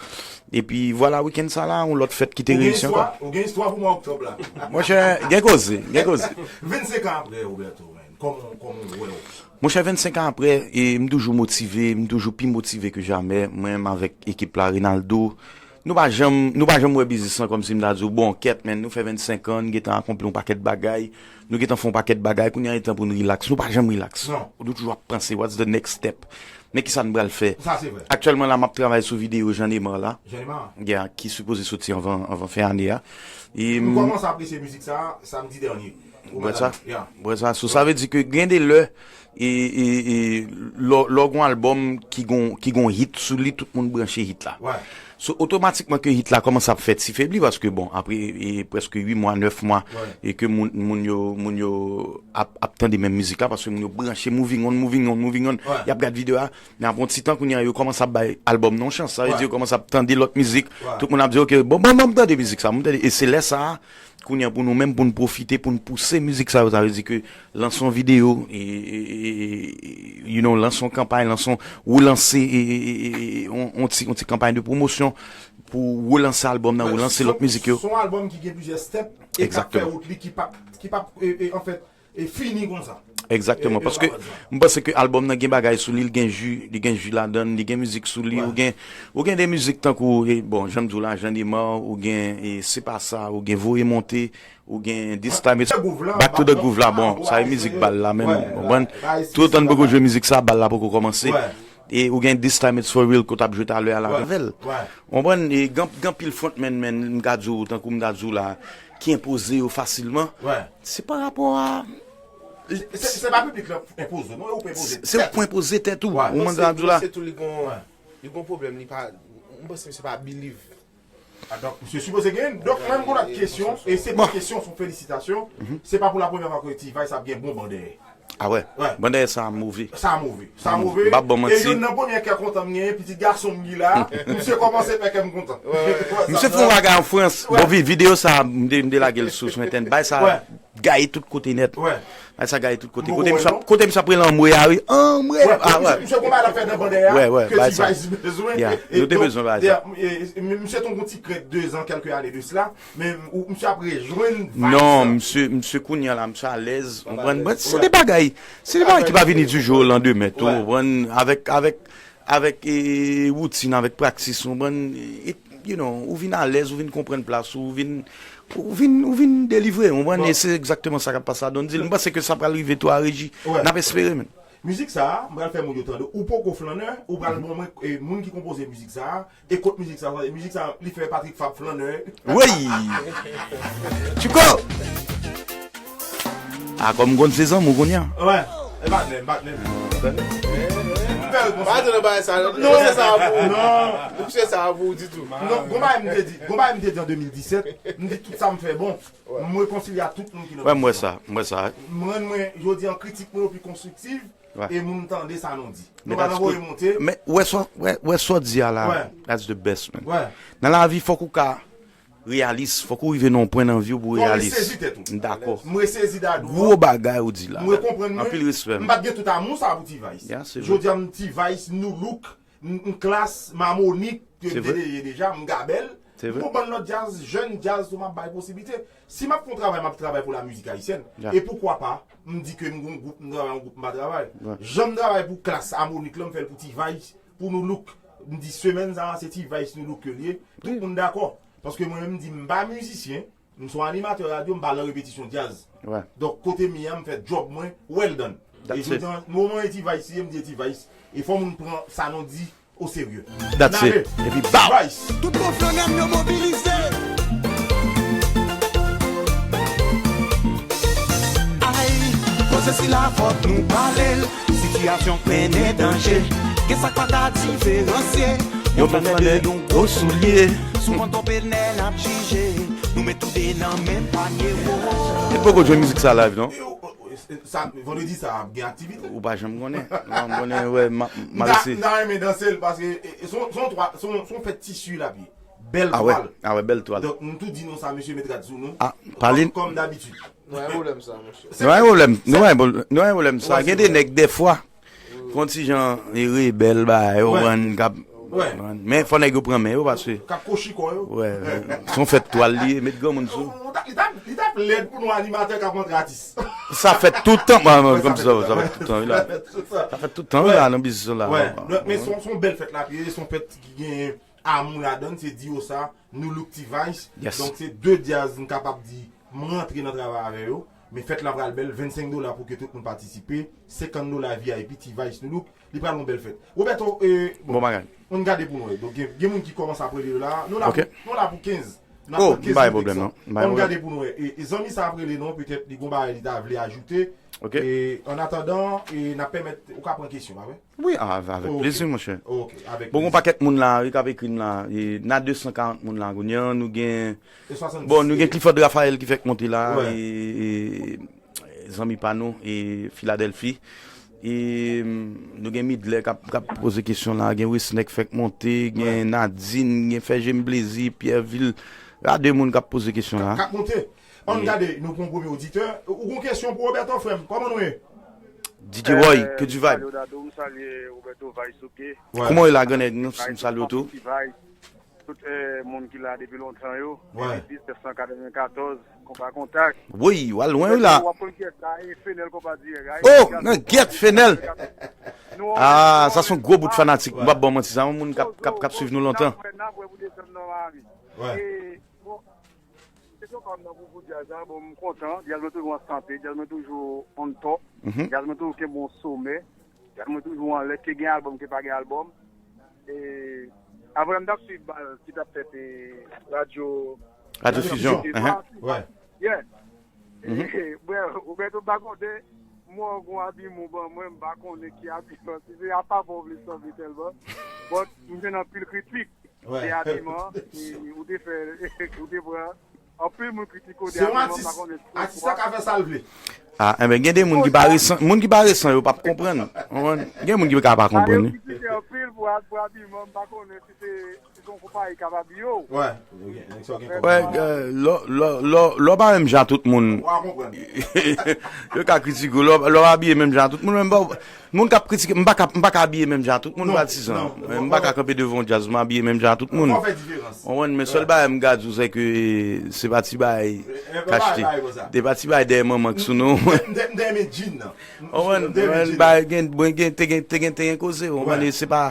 Epi, vwala, wikenn sa la, yon lòt fèt ki te reyisi ankò. Ou gen istwa, ou gen istwa pou mwa oktòb la. Monchè, gen koze, gen koze. Vennsenk an apre, Roberto, man, kòman, kòman w wè w? Monchè, vennsenk an apre, e m toujou motive, m toujou pi motive ke jamè. Mwen menm avèk ekip la, Reynaldo, Nou pa janm, nou pa janm wè biznis lan kòmsi m ta di w, bon, kèt, men nou fè vennsenk an, n gentan akonpli yon pakèt bagay, nou gentan fè yon pakèt bagay, kounye a li tan pou n rilaks. Nou pa janm rilaks. Nou toujou ap panse, what's the next step? Men kisa n pral fè? Sa se vre. Aktyèlman la, m ap travay sou videyo Jean Nemar la. Jean Nemar? Yeah, ki sipoze soti anvan, anvan fen ane a. E, m kòmanse apresye mizik sa a samdi dènye. Ou wè sa? Yeah. Ou wè sa? So, sa vle di ke gen de lè, e, e, e, lò, lò gon albòm ki gon, ki gon hit sou li, tout moun branche hit la. Wè. So, otomatikman ke hit la kòmanse ap fè ti febli, paske, bon, apre, e, prèske uit mwa, nèf mwa, e ke moun, moun yo, moun yo ap, ap tande menm mizik la, paske moun yo branche moving on, moving on, moving on, y ap gad videyo a, men apre yon ti tan, kounye a, yo kòmanse ap bay albòm nan yon chans. Sa vle di yo kòmanse ap tande lòt mizik. Tout moun ap di, "Ok, bon, bon, bon, m tande mizik sa, m tande." E se lè sa a, kounye a, pou nou menm, pou n pwofite, pou n pouse mizik sa yo, sa vle di ke lanse yon videyo, e, e, e, e, you know, lanse yon kanpay, lanse yon, relanse, e, e, e, e, yon, yon ti, yon ti kanpay de pwomosyon pou relanse albòm nan, relanse lòt mizik yo. Se yon albòm ki gen plizyè step e k ap fè wout li, ki p ap, ki p ap, e, e, anfèt, e fini konsa. Egzakteman, paske m panse ke albòm nan gen bagay sou li, li gen ji, li gen ji ladan l, li gen mizik sou li, ou gen, ou gen de mizik tankou, e, bon, jan m di w la, Jean Nemar, ou gen, e, Se pa sa, ou gen Voye Monte, ou gen This Time It's Back to the Groove la, bon, sa e mizik bal la menm, ou konprann? Toutan n poko jwe mizik sa, bal la poko kòmanse. E ou gen This Time It's For Real ke w t ap jwe talè a la avè l. Ou konprann? E gen, gen anpil frontman, men, m ka di w, tankou m ta di w la, ki enpoze yo fasilman. Se pa rapò a Se, se pa piblik la enpoze w, non, e ou pou enpoze tèt ou. Se ou pou enpoze tèt ou. Ou konprann sa m ap di w la? Mwen panse tou li gon, li gon pwoblèm, li pa, mwen panse misye pa believe. A, donk, misye sipoze gen, donk, mwen m gon lòt kesyon, e se pa kesyon, se yon felisitasyon. Se pa pou la premyè fwa ke T-Vice ap gen bon bandè. A wè, bandè sa move. Sa move. Sa move. M p ap ba w manti. E youn nan premye kè kontan m genyen, pitit gason m ki la, misye kòmanse fè kè m kontan. Misye fè yon bagay an Frans. Bon, vi-, videyo sa, m te, m te lage l sou, sou entènèt. Bagay sa gaye tout kote nèt. Bagay sa gaye tout kote. Kote misye ap, kote misye ap rele anmwe a, wi. Anmwe. A, wè. Misye gon bagay l ap fè nan bandè a, ke T-Vice bezwen. Nou te bezwen bagay sa. Misye te yon ti krent de zan, kèlke ane de sila. Men ou, misye ap rejwenn vibe sa. Non, misye, misye kounye a la, misye alèz, ou konprann? Bon, se de bagay, se de bagay ki pa vini du jour au lendemain tou, ou konprann? Avèk, avèk, avèk, e, woutin, avèk praktis, ou konprann? E, you know, ou vin alèz, ou vin konprann plas ou, ou vin, ou vin, ou vin delivre, ou konprann? E se egzakteman sa k ap pase a Don Dil. M panse ke sa pral rive tou a Reji. N ap espere, men. Mizik sa a, m pral fè moun yo tande. Ou poko flannè, ou pral ban mwen, e, moun ki konpoze mizik sa a, e kot mizik sa a, mizik sa a, li fè Patrick Fabre flannè. Wi! Tchouko! A, kòm m konn se zanmi w kounye a. Wè, e patnè m, patnè m. M fè l konsa. Pa antre nan bagay sa, non, se sa a pou ou. Non. Se sa a pou ou ditou. Non, gon bagay m te di, gon bagay m te di an de mil disèt, m di tout sa m fè bon. M rekonsilye a tout moun ki nan mizik la. Wè, m wè sa, m wè sa. M rann mwen, jodi an, kritik mwen yo pi konstriktiv, e moun tande sa nou di. Nou pa nan voye monte. Men, wè sa, wè, wè sa w di a la, that's the best, man. Nan lavi, fòk ou ka reyalis, fòk ou rive nan yon pwen nan vi w pou w reyalis. Fòk ou sezi tèt ou. M dakò. M resezi dadou an. Gwo bagay ou di la. M rekonprann mwen. Anpil respè, man. M pa t gen tout amou sa a pou T-Vice. Jodi a, m T-Vice, Nu Look, m, m Klass, m Harmonik, ke m te deye deja, m Gabèl. M gon bann lòt djaz, jèn djaz tou m ap bay posiblite. Si m ap fè yon travay, m ap travay pou lamizik ayisyèn. E poukwa pa, m di ke m gon gwoup, m travay yon gwoup, m pa travay. Jan m travay pou Klass, Harmonik lan, m fè l pou T-Vice, pou Nu Look. M di semèn sa a, se T-Vice, Nu Look ke l ye. Tout moun dakò. Paske mwen menm, m di m pa mizisyen, m se yon animatè radyo, m pa nan repetisyon djaz. Donk, kote m ye a, m fè djòb mwen, well done. E jodi a, moman e T-Vice ye, m di e T-Vice. E fò moun pran sa nou di oserye. That's it. Epi, bow! T-Vice. Tout bon flannè m yo mobilize. Ay, koze sila fòk nou pale l. Sitiyasyon k mennen danje. Gen sa k pa ka diferansye. Yon flannè de nou gwo soulye. Souvan tonbe nè n ap jije. Nou met toude nan menm panye, wo. E poko jwe mizik sa live, non? Sa, vandredi sa ap gen aktivite. Ou pa janm konnen. Ou pa janm konnen, wè, m a, m a resi. M ta renmen danse l paske, e, e, se yon, se yon twa, se yon, se yon fèt tisi l ap ye. Bèl twal. A wè, bèl twal. Donk, m tou di nou sa, mesye met rad sou nou. A, pale. Kòm, kòm dabitid. Nou pa gen pwoblèm sa, monchè. Nou pa gen pwoblèm, nou pa gen pwoblèm, nou pa gen pwoblèm sa. Gen de nèg, dèfwa, konn ti jan, e, rebèl, bagay, ou konprann, k ap, men fò nèg yo pran men yo, paske. K ap kochi kò yo. Wè, se yon fèt twal li ye, met granmoun sou. Li t ap, li t ap, li t ap lèd pou nou animatè k ap rantre atis. Sa fèt tout tan, mwen, mwen, kòm sa, sa fèt tout tan, wi, la. Sa fèt tout tan, wi, la, nan biznis la. Wè, men se yon, se yon bèl fèt l ap ye, se yon fèt ki gen Amou ladann, se Diosa, Nou Look, T-Vice. Donk se de djaz m kapab di m rantre nan travay avè yo. Men fèt la pral bèl, vennsenk dola pou ke tout moun patisipe, senkant dola V I P, T-Vice, Nou Look. Li pral yon bèl fèt. Roberto, e, bon, bon bagay. Ann gade pou nou wè. Donk gen, gen moun ki kòmanse ap rele la. Nou la pou, nou la pou kenz. N ap pran kenz minit. Oh, m pa gen pwoblèm non. M pa gen pwoblèm. Ann gade pou nou wè. E, e zanmi sa ap rele non, petèt li gon bagay li ta vle ajoute. Ok. E, an atandan, e, n ap pèmèt ou ka pran kesyon, pa vre? Wi, avè, avèk plezi, monchè. Ok, avèk plezi. Bon, gon pakèt moun la, wi, k ap ekri m la. E, na de san karant moun la, kounye a, nou gen, bon, nou gen Clifford Raphael ki fèk monte la, e, e, zanmi pa nou, e, Filadèlfi. E, mm, nou gen Midley k ap, k ap poze kesyon la, gen Wesnèk fèk monte, gen Nadine, gen Fè Je M Plezi, Pierreville. A de moun k ap poze kesyon la. K ap monte. Ann gade, nou pran premye oditè. Ou gon kesyon pou Roberto, frè m? Kòman nou ye? D J Roy, ke du vibe. M salye w, Dadou, m salye Roberto Vice, ok? Kòman w ye la, gran nèg? Nou, m salye w tou. Tout, eh, moun ki la depi lontan yo, depi dis nèf san katrevenkatòz, konpa kontak. Wi, w al lwen wi la. W ap konn kiyès la, e Fenel konpa dirèk. Oh, nan gyèt Fenel. Ah, sa se yon gwo bout fanatik. M p ap ba w manti, sa yon moun k ap, k ap, k ap swiv nou lontan. N ap wè pou desanm nan Mari. E, bon, kesyon pa m nan pou, pou djaz la, bon, m kontan. Djaz mwen toujou an sante, djaz mwen toujou on top. Djaz mwen toujou kenbe yon somè. Djaz mwen toujou anlè, ke gen albòm, ke pa gen albòm. E, apre m t ap swiv bal ki t ap fèt, e, radyo. Radyo Fusion, enhen. Yeah. E, bwè, ou mèt ou pa konte, mwen gon abiman ban mwen, m pa konnen ki abiman, si se apa bon vle sanble tèlman. But, m jwenn anpil kritik de abiman, e, ou te fè, ou te pran. Anpil moun kritike w de abiman, m pa konnen si se vwa. Atis la ka fè sa l vle. Ah, enben, gen de moun ki pa resan, moun ki pa resan yo p ap konprann. Konprann? Gen moun ki ka pa konprann wi. Yo kritike anpil pou, pou abiman, m pa konnen si se, si se yon konpayi k ap abiye w. Wè, lè, lè, lè w pa menm jan tout moun. Yo ka kritike w, lè w, lè w abiye menm jan tout moun, menm pa, moun k ap kritike, m pa ka, m pa ka abiye menm jan tout moun, patizan. M pa ka kanpe devan yon djaz, m abiye menm jan tout moun. Fò fè diferans. Konprann, men sèl bagay m ka di w, se ke se pa ti bagay k achte. Se pa ti bagay dèyè manman k sou nou. M te, m te renmen djin nan. Konprann, bagay gen, gen, te gen, te gen, te gen koze, konprann, e se pa,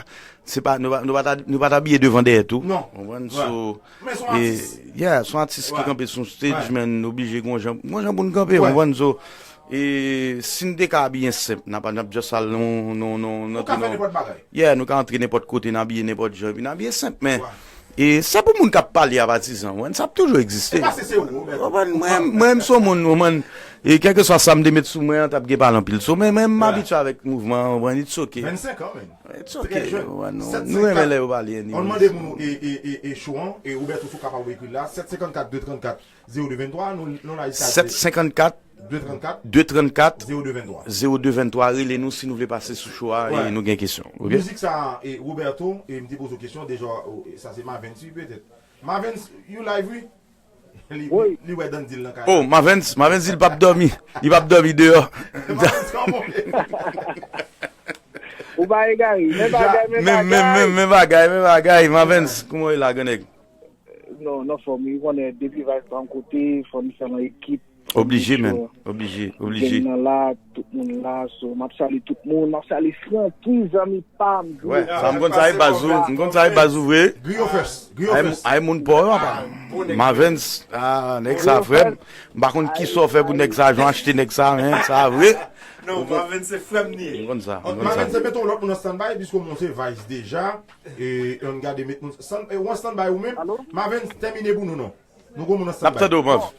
se pa, nou pa, nou pa ta, nou pa ta abiye devan dèyè tou. Konprann, so, yeah, se yon atis ki kanpe sou yon stage, men nou oblije gon jan, gon jan pou n kanpe, konprann, so, e si n te ka abiye senp, n ap, n ap just al nan, nan, nan, nan, yeah, nou ka antre nenpòt kote, n abiye nenpòt jan, epi n abiye senp, men e se pou moun k ap pale a patizan, konprann, sa ap toujou egziste. Konprann, mwen, mwen, m se yon moun, konprann, e kèlkeswa sa m te met sou mwen an, t ap gen pale anpil. So, men, men m abitye avèk mouvman an, konprann, it's ok. Vennsenk an, men. It's ok, konprann, nou, nou renmen lè yo pale, anyway. Ann mande moun, e, e, e, e, show an, e Roberto, si w kapab ekri l la, sèt senkannkat de trannkat zewo de venntwa, nou, nou la, sèt senkannkat de trannkat zewo de venntwa. Zewo de venntwa, rele nou si nou vle pase sou show a, e nou gen kesyon, ok? Mizik sa, e, Roberto, e m te poze w kesyon, deja, o, e, sa se Mavens, wi, petèt. Mavens, you live, wi. Li, li wè Dandy l nan kay la. Oh, Mavens, Mavens di l p ap dòmi. Li p ap dòmi deyò. Mavens, kòman w ye? Ou pa egare. Men bagay, men bagay. Men, men, men, men bagay, men bagay. Mavens, kòman w ye la, gran nèg? Non, nan fòm, wi, ou konnen depi Vice pa yon kote, fò nou fè nan ekip. Oblije, man. Oblije, oblije. Gang nan la, tout moun la, so, m ap salye tout moun, m ap salye Francky, zanmi pa m, Griyo. Wè, sa m konn sa e baz ou, m konn sa e baz ou vre. Griyo Fès, Griyo Fès. Ay, moun pa w, papa. Mavens, ah, nèg sa, frè m. M pa konn kisa w fè pou nèg sa, jan w achte nèg sa, men, sa vre. Non, Mavens se frè m li ye. M konn sa, m konn sa. Mavens, se mete yon lòt moun an standby, piske w monte Vice deja. E, ann gade met moun stand, e, ou an standby ou menm? Mavens, tèmine pou nou, non. Nou gon moun an standby. N ap tande w, Mav.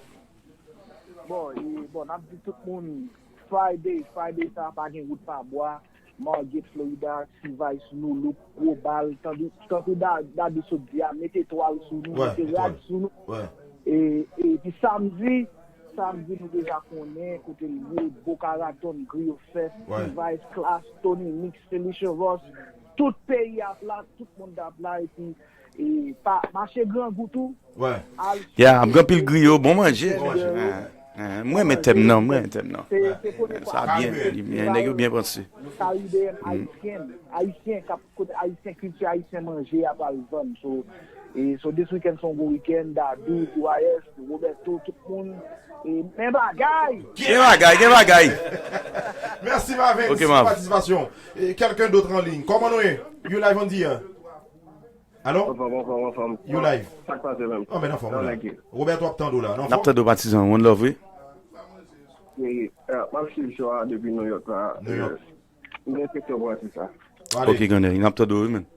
Bon, e, bon, n ap di tout moun, Friday, Friday sa a pa gen wout pa bwa, Margate, Florida, T-Vice, Nou Look, Gwo Bal, tankou, tankou Da-, Dadou sot di a, mete twal sou nou, mete rad sou nou. E, e, epi samdi, samdi nou deja konnen kote l ye, Boca Raton, Griyo Fest, T-Vice, Klass, Tony Mix, Felicia Ross, tout peyi ap la, tout moun ap la, epi E pa mache Grangou tou. Wè. Al Yeah, ap gen anpil griyo, bon manje. Bon manje. Hein, hein, mwen renmen tèm nan, mwen renmen tèm nan. Se, se premye fwa. Sa byen, li byen, nèg yo byen panse. Karibeyen, ayisyen, ayisyen k ap kote ayisyen, kilti ayisyen manje a pral vann. So, e, so this weekend se yon gwo weekend, Dadou, T Y S, Roberto, tout moun. E, men bagay! Gen bagay, gen bagay. Mèsi Mavens, ok, Mav, patisipasyon. E, quelqu'un d'autre en ligne. Kòman nou ye? You live on the air. Alo? Anfòm, anfòm, anfòm. You live. Sa k pase menm? Anben, anfòm la. Roberto ap tande w la. N ap tande w, patizan. One love, wi. M ap swiv show a depi New York la. New York. M gen kesyon pou atis la. Ok, Grandèy, n ap tande w, wi, men.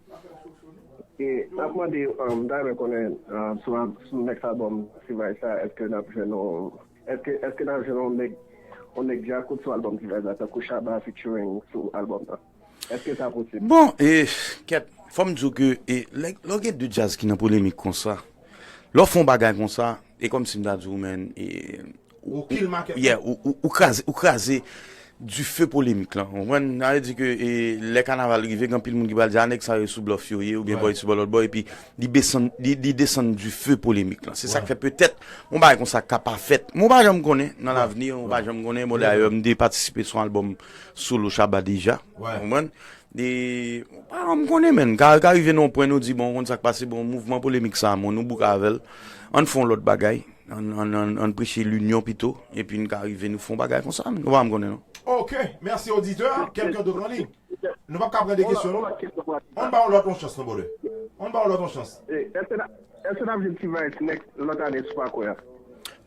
E, n ap mande, um, m ta renmen konnen, um, sou, sou next album T-Vice la, èske n ap jwenn yon, èske, èske n ap jwenn yon nèg, yon nèg djakout sou album T-Vice la, tankou Shabba featuring sou album nan? Èske sa posib? Bon, e, kèt, fò m di w ke, e, lè, lè w gen de djaz ki nan polemik konsa, lè w fè yon bagay konsa, e kòmsi m ta di w, men, e, ou, ou, yeah, ou, ou, ou kraze, ou kraze dife polemik lan. Ou konprann? Sa vle di ke, e, lè kanaval rive, gen anpil moun ki pral di, a, nèg sa yo sou blòf yo ye, oubyen bò isi, bò lòt bò, epi li desann, li, li desann dife polemik lan. Se sa k fè petèt, yon bagay konsa ka pa fèt. Men w pa janm konnen, nan lavni, w pa janm konnen. Bon, dayè, m te patisipe sou yon albòm solo Shabba deja. Ou konprann? E, pa janm konnen, menn. Ka, ka rive nan yon pwen, nou di, bon, w konn sa k pase, bon, mouvman polemik sa, bon, nou bouke avè l. Ann fè yon lòt bagay. Ann, ann, ann, ann preche linyon pito. Epi n ka rive, nou fè yon bagay konsa, menn. Nou pa janm konnen, non. Ok, mèsi oditè. Kèlken dòt an liy? Nou p ap ka pran de kesyon, non? Ann ba yon lòt yon chans, non, brother. Ann ba yon lòt yon chans. Èske n ap jwenn T-Vice next lòt ane sou pakò a?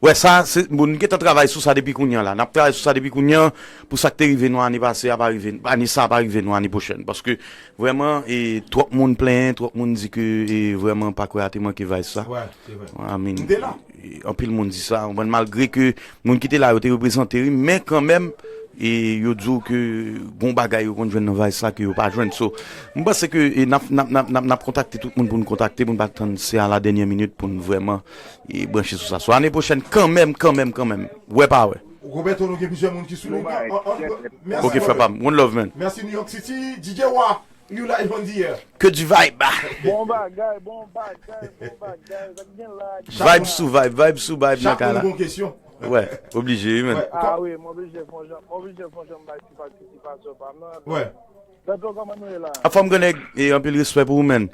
Wè, sa, se, bon, nou gentan travay sou sa depi kounye a la. N ap travay sou sa depi kounye a pou sa k te rive nou ane pase a pa rive, ane sa a pa rive nou ane pwochèn. Paske, vrèman, e, twòp moun plenyen, twòp moun di ke, e, vrèman, pakò a te manke Vice sa. Wè, se vre. I mean, m te la. E, anpil moun di sa. Ou konprann, malgre ke moun ki te la yo te reprezante, wi, men kanmenm, e yo di w ke gon bagay yo konn jwenn nan Vice la ke yo pa jwenn. So, m panse ke, e, n ap, n ap, n ap, n ap, n ap kontakte tout moun pou n kontakte, pou n pa tann se a la dènyè minit pou n vrèman, e, branche sou sa. So, ane pwochèn, kanmenm, kanmenm, kanmenm, wè pa wè. Roberto, nou gen plizyè moun ki sou liy nan. An, an, mèsi, ok, frè pa m. One love, man. Mèsi, New York City. D J Wa, you live on the air. Que du vibe. Bon bagay, bon bagay, bon bagay. Sa k gen la? Vibe sou vibe, vibe sou vibe nan kay la. Chak moun gon kesyon. Wè, oblije, wi, men. Wè, ah wi, m oblije fè yon jan, m oblije fè yon jan bay ti patisipasyon pa m nan. Wè. Beto, kòman nou ye la? Anfòm, gran nèg, e anpil respè pou ou, men.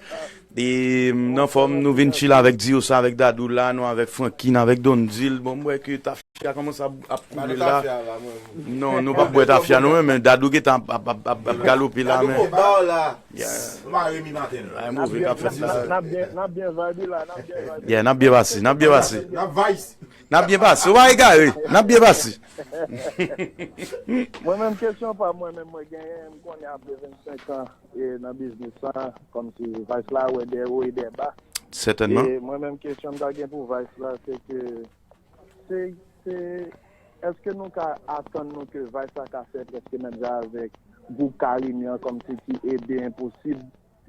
E, m nan fòm, nou vin chill avèk Dio sa, avèk Dadou la, nou avèk Franky, n avèk Don Dil. Bon, m wè ke tafya kòmanse ap, ap koule la. Non, nou p ap bwè tafya, nou, men Dadou gentan ap, ap, ap, ap, ap galope la, men. Dadou gon ba w la. Yeah. Mare mi maten, non. Ay, move k ap fèt la. N ap byen, n ap byen vibe la, n ap byen vibe. Yeah, n ap byen pase, n ap byen pase. N ap vibe. N ap byen pase. Ou pa egare. N ap byen pase. Mwen menm, kesyon pa mwen menm, mwen genyen, m konnen apre vennsenk an, e, nan biznis sa, kòmsi Vice la wè dè wo e dè ba. Sètènman. E mwen menm, kesyon m ta gen pou Vice la, se ke, se, se, èske nou ka atann nou ke Vice la ka fè prèske menm jan avèk gwoup Carimi an, kòmsi ki ede enposib?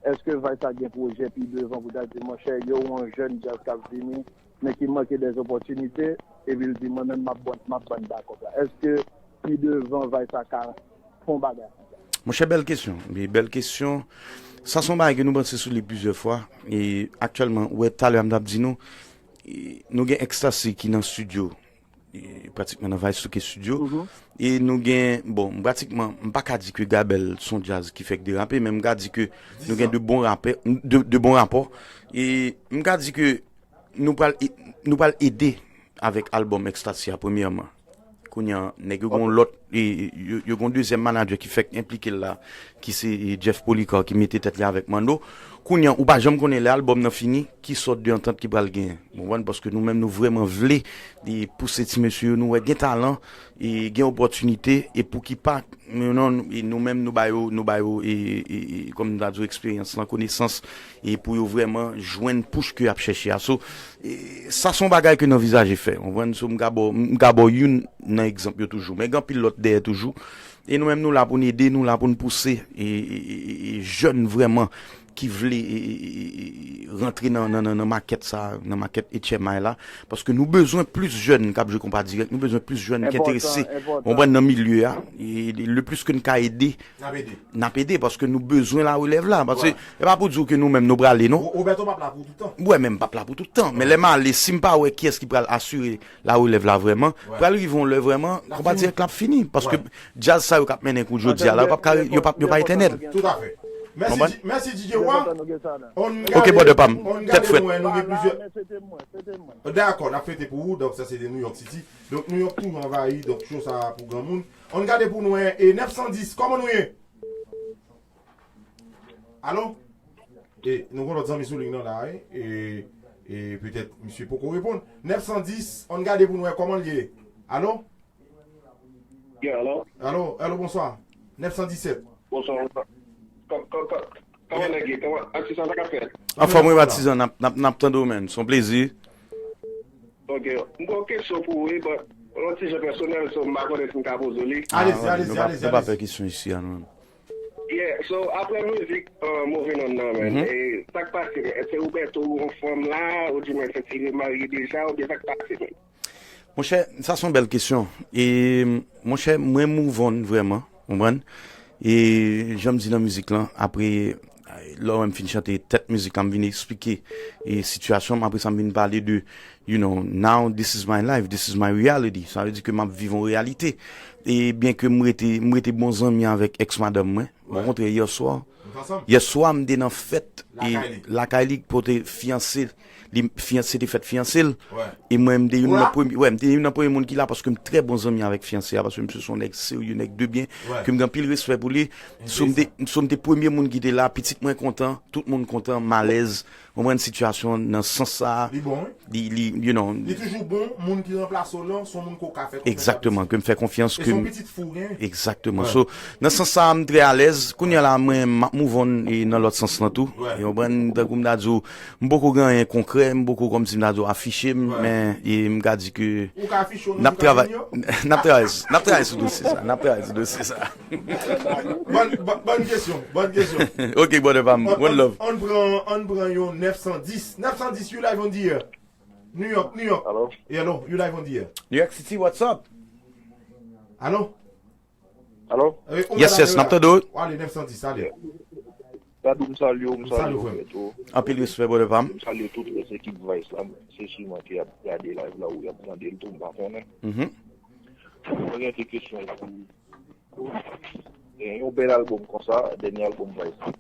Èske Vice la gen pwojè pi devan pou ta di, monchè, yo, yon jèn djaz k ap vini, men ki manke dè opòtinite, epi l di, mwen menm, m ap ban, m ap ban n bakòp la? Èske pi devan Vice la ka fè yon bagay konsa? Monchè, bèl kesyon. Wi, bèl kesyon. Sa se yon bagay ke nou panse sou li plizyè fwa. E aktyèlman, ou wè, talè a m t ap di nou, e nou gen Ecstasy ki nan estidyo. E, pratikman nan Vice Souke Studio. E nou gen, bon, pratikman, m pa ka di ke Gabel se yon djaz ki fèk derape, men m ka di ke nou gen de bon rapè, de, de bon rapò. E m ka di ke nou pral e-, nou pral ede avèk albòm Ecstasy a, premyèman. Kounye a, nèg yo gen yon lòt, e, yo, yo gen yon dezyèm manadjè ki fèk enplike l la, ki se, e, Jeff Policar ki mete tèt li avèk Mando. Kounye a, ou pa janm konnen lè albòm nan fini, ki sòt de antant ki pral genyen. Ou konprann? Paske nou menm, nou vrèman vle, e, pouse ti mesye yo, nou wè gen talan, e, gen opòtinite, e pou ki pa, nou, non, e nou menm, nou ba yo, nou ba yo, e, e, e, kòm m ta di w, eksperyans lan, konesans, e pou yo vrèman jwenn push ke y ap chèche a. So, e, sa se yon bagay ke n anvizaje fè. Ou konprann? So, m ka ba w, m ka ba w youn nan egzanp yo toujou. Men gen anpil lòt dèyè toujou. E nou menm, nou la pou n ede, nou la pou n pouse, e, e, e, e, e jèn vrèman ki vle, e, e, e, e, rantre nan, nan, nan, nan makèt sa, nan makèt H M I la, paske nou bezwen plis jèn k ap jwe konpa dirèk, nou bezwen plis jèn ki enterese, ou konprann, nan milye a, e, le plis ke n ka ede, n ap ede, paske nou bezwen larelèv la, paske e pa pou di w ke nou menm nou prale, non. Roberto p ap la pou tout tan. Wi, men m p ap la pou tout tan, men lè m ale, si m pa wè kiyès ki pral asire larelèv la vrèman, pral rive yon lè vrèman, konpa dirèk la ap fini, paske djaz sa yo k ap mennen kou jodi a la, yo p ap ka, yo p ap, yo pa etènèl. Tout à fait. Mèsi, mèsi D J Wa. Ok, brother pa m. Tèt frèt. Nou gen plizyè. Dakò, n ap fete pou ou. Donk, sa se de New York City. Donk, New York toujou anvayi. Donk, show sa pou granmoun. Ann gade pou nou, e, e nèf san dis, kòman nou ye? Alo? E nou gen lòt zanmi sou liy nan la, wi. E, e petèt misye poko reponn. Nèf san dis, ann gade pou n wè kòman l ye. Alo? Yeah, alo? Alo, alo, bonswa. Nèf san disèt. Bonswa, bonswa. Kò- kò- kò- Kòman nèg ye? Kòman atis sa k ap fèt? Anfòm wi patizan, n ap- n ap- n ap tande w menn, s on plezi. Ok, m gen yon kesyon pou ou wi, but yon ti jan pèsonèl, so m pa konnen si m ka poze w li. Alezi, alezi, alezi. Nou pa fè kesyon isi a nou menm. Yeah, so apre mizik uh, Moving On nan men, e sa k pase men? Èske Roberto yon fanm la, oudimwen se ti li marye deja, oubyen sa k pase men? Monchè, sa se yon bèl kesyon. E monchè, mwen move on vrèman, konprann? E jan m di nan mizik lan, apre lè w wè m fin chante tèt mizik la, m vin eksplike e sitiyasyon m, apre sa m vin pale de, you know, now this is my life, this is my reality. Sa vle di ke m ap viv yon reyalite. E byen ke m rete, m rete bon zanmi avèk ex madanm mwen, mwen kontre yè swa. Yè swa m te nan fèt e lakay li pote fiyanse li fiyanse te fèt fiyanse l. E mwen m te youn nan premye, wè, m te youn nan premye moun ki la paske m trè bon zanmi avèk fiyanse a paske misye se yon nèg serye, nèg de byen, ke m gen anpil respè pou li. So m te so m te premye moun ki te la, pitit mwen kontan, tout moun kontan, m alèz. Ou konprann sitiyasyon nan sans sa a. Li bon wi. Li li you know. Li toujou bon, moun ki ranplase w lan se yon moun ke w ka fè konfyans. Egzakteman, ke m fè konfyans, ke m pitit fou gen. Egzakteman. So nan sans sa a m trè alèz. Kounye a la mwen m ap move on e nan lòt sans lan tou. Ou konprann, tankou m ta di w, m poko gen anyen konkrè, m poko kòmsi m ta di w afiche m, men e m ka di ke n ap travay, n ap travay, n ap travay sou dosye sa, n ap travay sou dosye sa. Bòn bòn kesyon, bòn kesyon. Ok brother pa m, one love. Ann pran ann pran yon nèf san dis, nèf san dis, you live on the air. New York, New York. Alo? Hello, you live on the air. New York City, what's up? Alo? Alo? Yes, yes, n ap tande w. Ale, nèf san dis, ale. Dadou, m salye w, m salye w frè tou. Anpil respè brother pa m. M salye tout rès ekip Vice la, se siman ki ap gade live la ou y ap tande l tou, m pa konnen. Mwen gen de kesyon pou ou. Gen yon bèl albòm konsa, dènye albòm Vice la.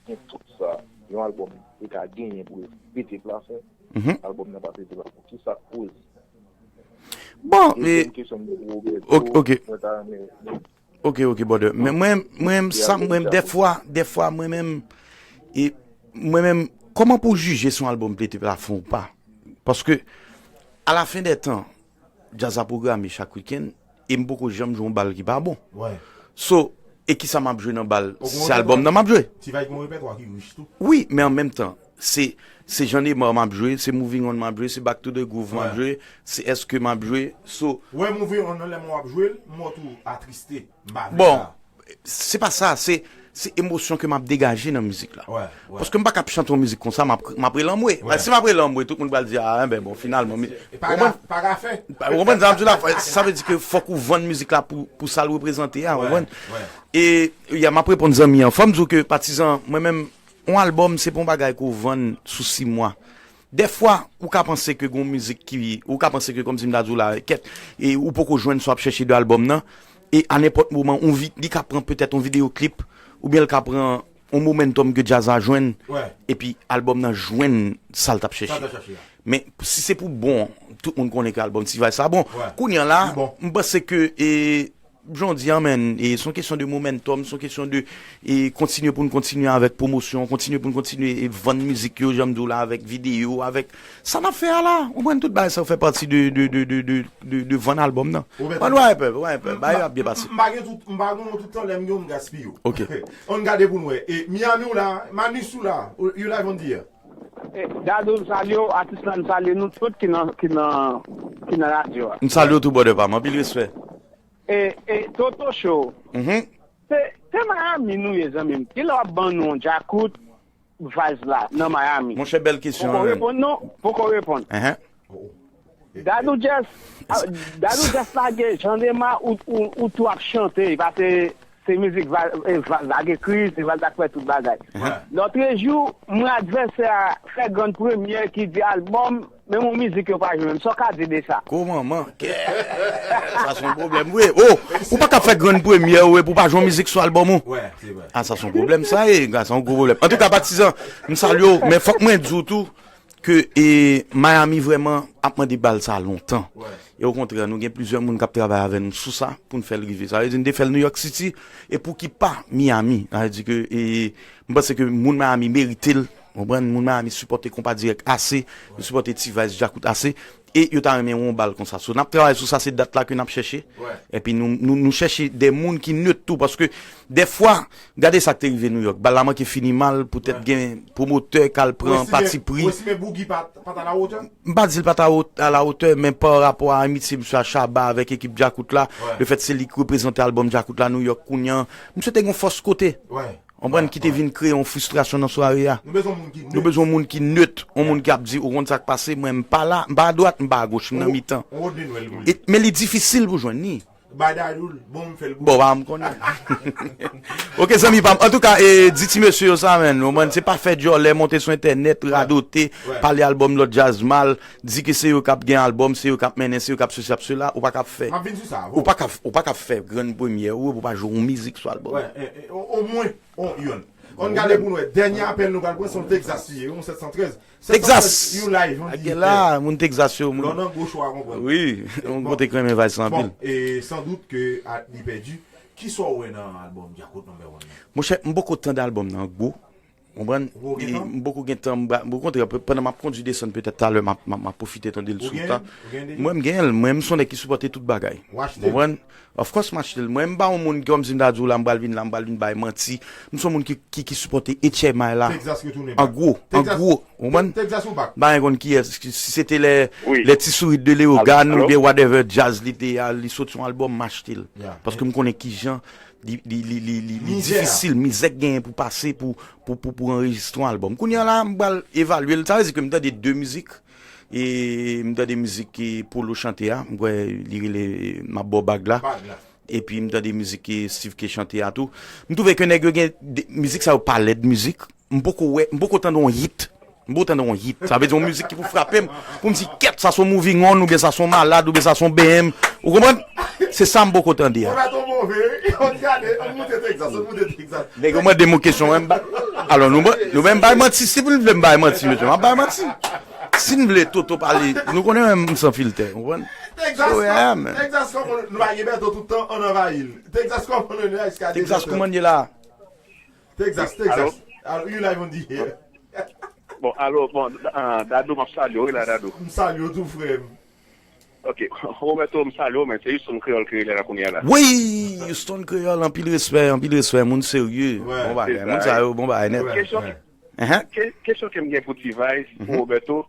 Gen tout sa yon albòm te ka genyen pou l pete plafon. Albòm nan pa pete plafon. Kisa k koz? Bon, e. Ok, ok. Ok, ok, brother. Men mwen, mwen, sa, mwen, dèfwa, dèfwa, mwen menm, e, mwen menm, kòman pou w jije si yon albòm pete plafon ou pa? Paske, alafen dè tan, djaz la pwograme chak wikenn, e m poko janm jwe yon bal ki pa bon. So, e kisa m ap jwe nan bal? Se albòm nan m ap jwe. T-Vice gen yon repètwa ki rich tou. Wi, men an menm tan, se se Jean Nemar m ap jwe, se Moving On m ap jwe, se Back to the Groove m ap jwe, se S K m ap jwe. So. Wè Moving On nan lè m wè w ap jwe l, m wè w tou atriste. M pa vle sa. Bon, se pa sa, se se emosyon ke m ap degaje nan mizik la. Paske m pa ka ap chante yon mizik konsa, m ap m ap rele anmwe. Si m ap rele anmwe, tout moun pral di, a enben bon, finalman. Ou konprann? Pa ka fè. Ou konprann sa m ap di w la? Sa vle di ke fòk ou vann mizik la pou pou sa l reprezante a, ou konprann? E, ya, m ap reponn zanmi an. Fò m di w ke patizan, mwen menm, yon albòm, se pa yon bagay ke w vann sou sis mwa. Dèfwa, ou ka panse ke gen yon mizik ki, ou ka panse ke kòmsi m ta di w la, kèt, e ou poko jwenn sa w ap chèche de albòm nan, e a nenpòt moman, yon vi, li ka pran petèt yon videyo klip, oubyen l ka pran yon momentum ke djaz la jwenn, epi albòm nan jwenn sa l t ap chèche. Men, si se pou bon, tout moun konnen ke albòm T-Vice la bon. Kounye a la, m panse ke, e, Jan w di a, menn, e se yon kesyon de momentum, se yon kesyon de e kontinye pou n kontinye avèk pwomosyon, kontinye pou n kontinye e vann mizik yo, jan m di w la, avèk videyo, avèk sa n ap fè a la. Ou konprann, tout bagay sa yo fè pati de de de de de de de vann albòm nan. Ann wè enpe, wè enpe, bagay yo ap byen pase. M pa gen tout, m pa gen yon tout tan lè m gen w m gaspiye w. Ok. Ann gade pou n wè. E Miami w la, Manus ou la, you live on the air. Dadou, m salye w, atis lan, m salye nou tout ki nan ki nan ki nan radyo a. M salye w tou brother pa m, anpil respè. E, e, Toto Show. Se, se Miami nou ye, zanmi m. Kilè w ap ban nou yon djakout Vice la, nan Miami? Monchè, bèl kesyon. Poko reponn, non? Poko reponn. Dadou Jess, Dadou Jess lage, Jean Dema, ou, ou, ou tou ap chante, pase se mizik Val, e, Val lage kriz, se Val t ap fè tout bagay. Lòtrejou, m wè advèsè a fè grann premyè ki di albòm, menm yon mizik yo pa jwe menm. Sa w ka di de sa? Gwo manman, kè. Sa se yon pwoblèm vre. Oh, ou pa ka fè grann premyè, wi, pou w pa jwe yon mizik sou albòm ou. Ah, sa se yon pwoblèm, sa ye. Sa se yon gwo pwoblèm. Antouka, patizan, m salye w, men fòk mwen di w tou ke e, Miami vrèman ap mande bal sa lontan. E okontrè, nou gen plizyè moun k ap travay avè nou sou sa pou n fè l rive. Sa vle di n te fè l New York City, e pouki pa Miami? Sa vle di ke e, m panse ke moun Miami merite l. Konprann? Moun Miami sipòte Konpa Dirèk ase, yo sipòte T-Vice, Djakout ase, e yo ta renmen wè yon bal konsa. So, n ap travay sou sa, se dat la ke n ap chèche. Epi nou, nou, nou chèche de moun ki nèt tou, paske dèfwa, gade sa k te rive Nouyòk. Bal la manke fini mal, poutèt gen pwomotè k al pran pati pri. Ou estime Boogie pa, pa t alawotè? M pa di l pa t a wot-, alawotè, men pa rapò a amitye misye a Shabba avèk ekip Djakout la, lefèt se li k reprezante albòm Djakout la Nouyòk kounye a, misye te gen yon fòs kote. Konprann, ki te vin kreye yon fristrasyon nan sware a. Nou bezwen yon moun ki nèt, yon moun ki ap di, ou konn sa k pase, mwen m pa la, m pa adwat, m pa agoch, m nan mitan. E, men li difisil pou jwenn li. Bay Dadou l, bon, m fè l pou ou. Bon, pa m konnen. Ok, zanmi pa m. Antouka, e, di ti mesye yo sa, menn. Ou konprann, se pa fè djòlè, monte sou entènèt, radote, pale albòm lòt djaz mal, di ke se yo k ap gen albòm, se yo k ap mennen, se yo k ap sesi, ap sela, ou pa ka ap fè. M ap vin sou sa, ou pa ka, ou pa ka ap fè grann premyè, ou, ou pa jwe yon mizik sou albòm. Wè, e, e, o-, omwen, on, yonn. Ann gade pou n wè. Dènye apèl nou pral pran, se yon Texas li ye, yon sèt san trèz. Texas! Yon live, yon Ak gen la, moun Texas yo, moun. Lò nan gwo chwa, konprann. Wi, yon kote k renmen vay sa anpil. Bon, e, san dout ke, a, li pèdi. Kisa w wè nan albòm Djakout number one nan? Monchè, m poko tande albòm nan gwo. Konprann? Ou poko gen tan? M poko gen tan, m ba-, m poko kontre, pandan m ap kondui desann petèt talè, m ap, m ap, m ap pwofite tande l sou wout la. Ou gen deja? Mwen, m gen l, mwen, m se yon nèg ki sipòte tout bagay. Ou achte l? Konprann? Of course, m achte l. Mwen, m pa yon moun ki, kòmsi m ta di w la, m pral vin la, m pral vin bay manti. M se yon moun ki, ki, ki sipòte H M I la. Texas retounen bak. An gwo, an gwo. Ou konprann? Texas ou bak. M pa gen konn kiyès, si se te lè, lè Ti Sourit de Leogane oubyen whatever jazz li te a, li sot yon albòm, m achte l. Paske m konnen kijan li, li, li, li, li, li difisil, mizè k genyen pou pase, pou, pou, pou, pou anrejistre yon albòm. Kounye a la, m pral evalye l. Sa vle di ke m tande de mizik. E m tande mizik ke Polo chante a, m kwè li rele M ap ba w bag la. Epi m tande mizik ke Steve K chante a tou. M twouve ke nèg yo gen de, mizik sa yo pa lèd mizik. M poko wè, m poko tande yon hit. M poko tande yon hit. Sa vle di yon mizik ki pou frape m, pou m di, kèt, sa se yon Moving On, oubyen sa se yon Malad, oubyen sa se yon B M. Ou konprann? Se sa m poko tande a. Ou mèt ou move, wi. Ann gade, ann moute Texas, ann moute Texas. Nèg yo mande m yon kesyon, mwen m ba. Alò, nou, nou menm bay manti, si nou vle m bay manti, mesye, m ap bay manti. Si n vle Toto pale, nou konnen menm m san filtè, ou konprann? Texas, Texas, kòman nou pa gen Beto tout tan, ann anvayi l. Texas, kòman nou ye la, Texas, kòman ye la? Texas, Texas. Alo? Alo, you live on the air. Bon, alo, bon, ah, Dadou, m ap salye w, wi la, Dadou. M salye w tou, frè m. Ok, Roberto, m salye w, men se Houston Kreyòl ki rele la kounye a la. Wi, Houston Kreyòl, anpil respè, anpil respè, moun serye. Bon bagay, moun sa yo, bon bagay nèt. Kesyon, ke-, kesyon ke m gen pou T-Vice, pou Roberto,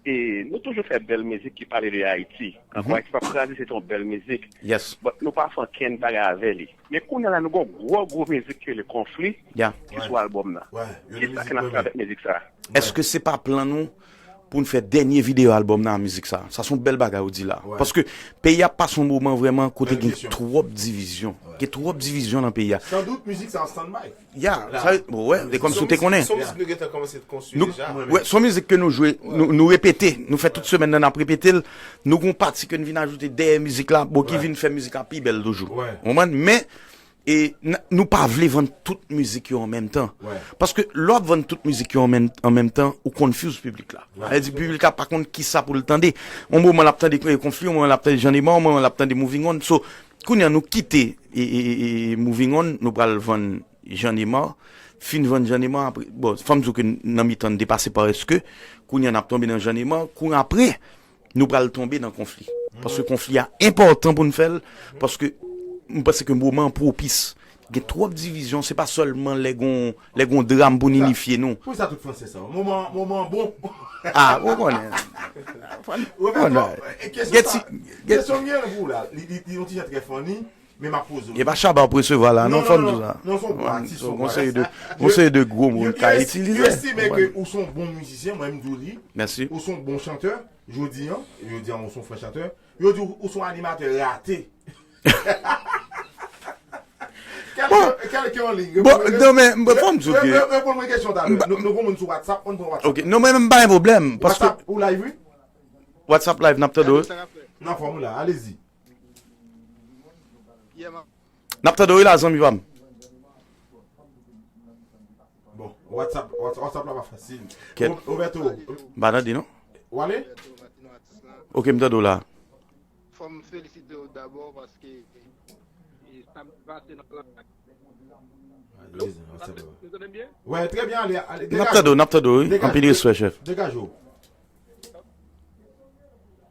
e nou toujou fè bèl mizik ki pale de Ayiti. Ankò Ayiti p ap kraze, se te yon bèl mizik. But nou pa fè okenn bagay avè li. Men kounye a la, nou gen yon gwo, gwo mizik ki rele Konfli, ki sou albòm nan. Kisa ke n ap fè avèk mizik sa a? Èske se pa plan nou pou n fè dènye videyo albòm nan a mizik sa? Sa se yon bèl bagay ou di la. Paske peyi a ap pase yon moman vrèman kote gen twòp divizyon. Gen twòp divizyon nan peyi a. San dout, mizik sa an stand-by. Ya, sa, bon, wè, se kòmsi ou te konnen. Se yon mizik nou gentan kòmanse konstwi deja. Wè, se yon mizik ke nou jwe, nou, nou repete, nou fè tout semèn nan, n ap repete l. Nou gen yon pati ke n vin ajoute dèyè mizik la, bon, ki vin fè mizik la pi bèl toujou. Ou konprann? Men, e, n-, nou pa vle vann tout mizik yo an menm tan. Paske lè w ap vann tout mizik yo an menm, an menm tan, ou confuse piblik la. Sa vle di piblik la pa konn kisa pou l tande. Yon moman l ap tande Konfli, yon moman l ap tande Jan Emma, yon moman l ap tande Moving On. So, kounye a nou kite, e, e, e, e, Moving On, nou pral vann Jan Emma. Fin vann Jan Emma, apre, bon, fò m di w ke nan mitan n te pase pa Èske, kounye a n ap tonbe nan Jan Emma, kounye a apre, nou pral tonbe nan Konfli. Paske Konfli a enpòtan pou n fè l, paske m panse ke moman an pwopis. Gen twòp divizyon, se pa sèlman lè gon, lè gon dram pou n inifye nou. Poukisa tout franse sa? Moman, moman bon. Ah, ou konnen. Roberto, e, kesyon sa, kesyon m gen pou w la, li, li, li yon ti jan trè funny, men m ap poze w. E pa Shabba w ap resevwa la, non, fò n di w sa. Non, se yon bon atis, se yon bon atis. Yon seri de gwo moun ka itilize. Yo estime ke ou se yon bon mizisyen, mwen m di w li. Mèsi. Ou se yon bon chantè, jodi an, jodi an ou se yon frè chantè. Yo di w, ou se yon animatè rate. Kèlke, kèlke an liy. Bon, non, men, bon, fò m di w ke reponn mwen kesyon ta. Nou, nou gon moun sou WhatsApp, ann pran WhatsApp. Ok, non, men, men, pa gen pwoblèm, paske WhatsApp ou live, wi. WhatsApp live, n ap tande w. Nan fòm ou la, alezi. N ap tande w, wi, la, zanmi pa m. Bon, WhatsApp, WhatsApp, WhatsApp la pa fasil. Kèt. Roberto. M pa tande, non. W ale? Ok, m tande w la. Fò m felisite w dabò paske, e, sa m pase nan travay. Wè, trè byen, ale, ale, n ap tande w, n ap tande w, wi. Anpil respè, chèf. Degaje w.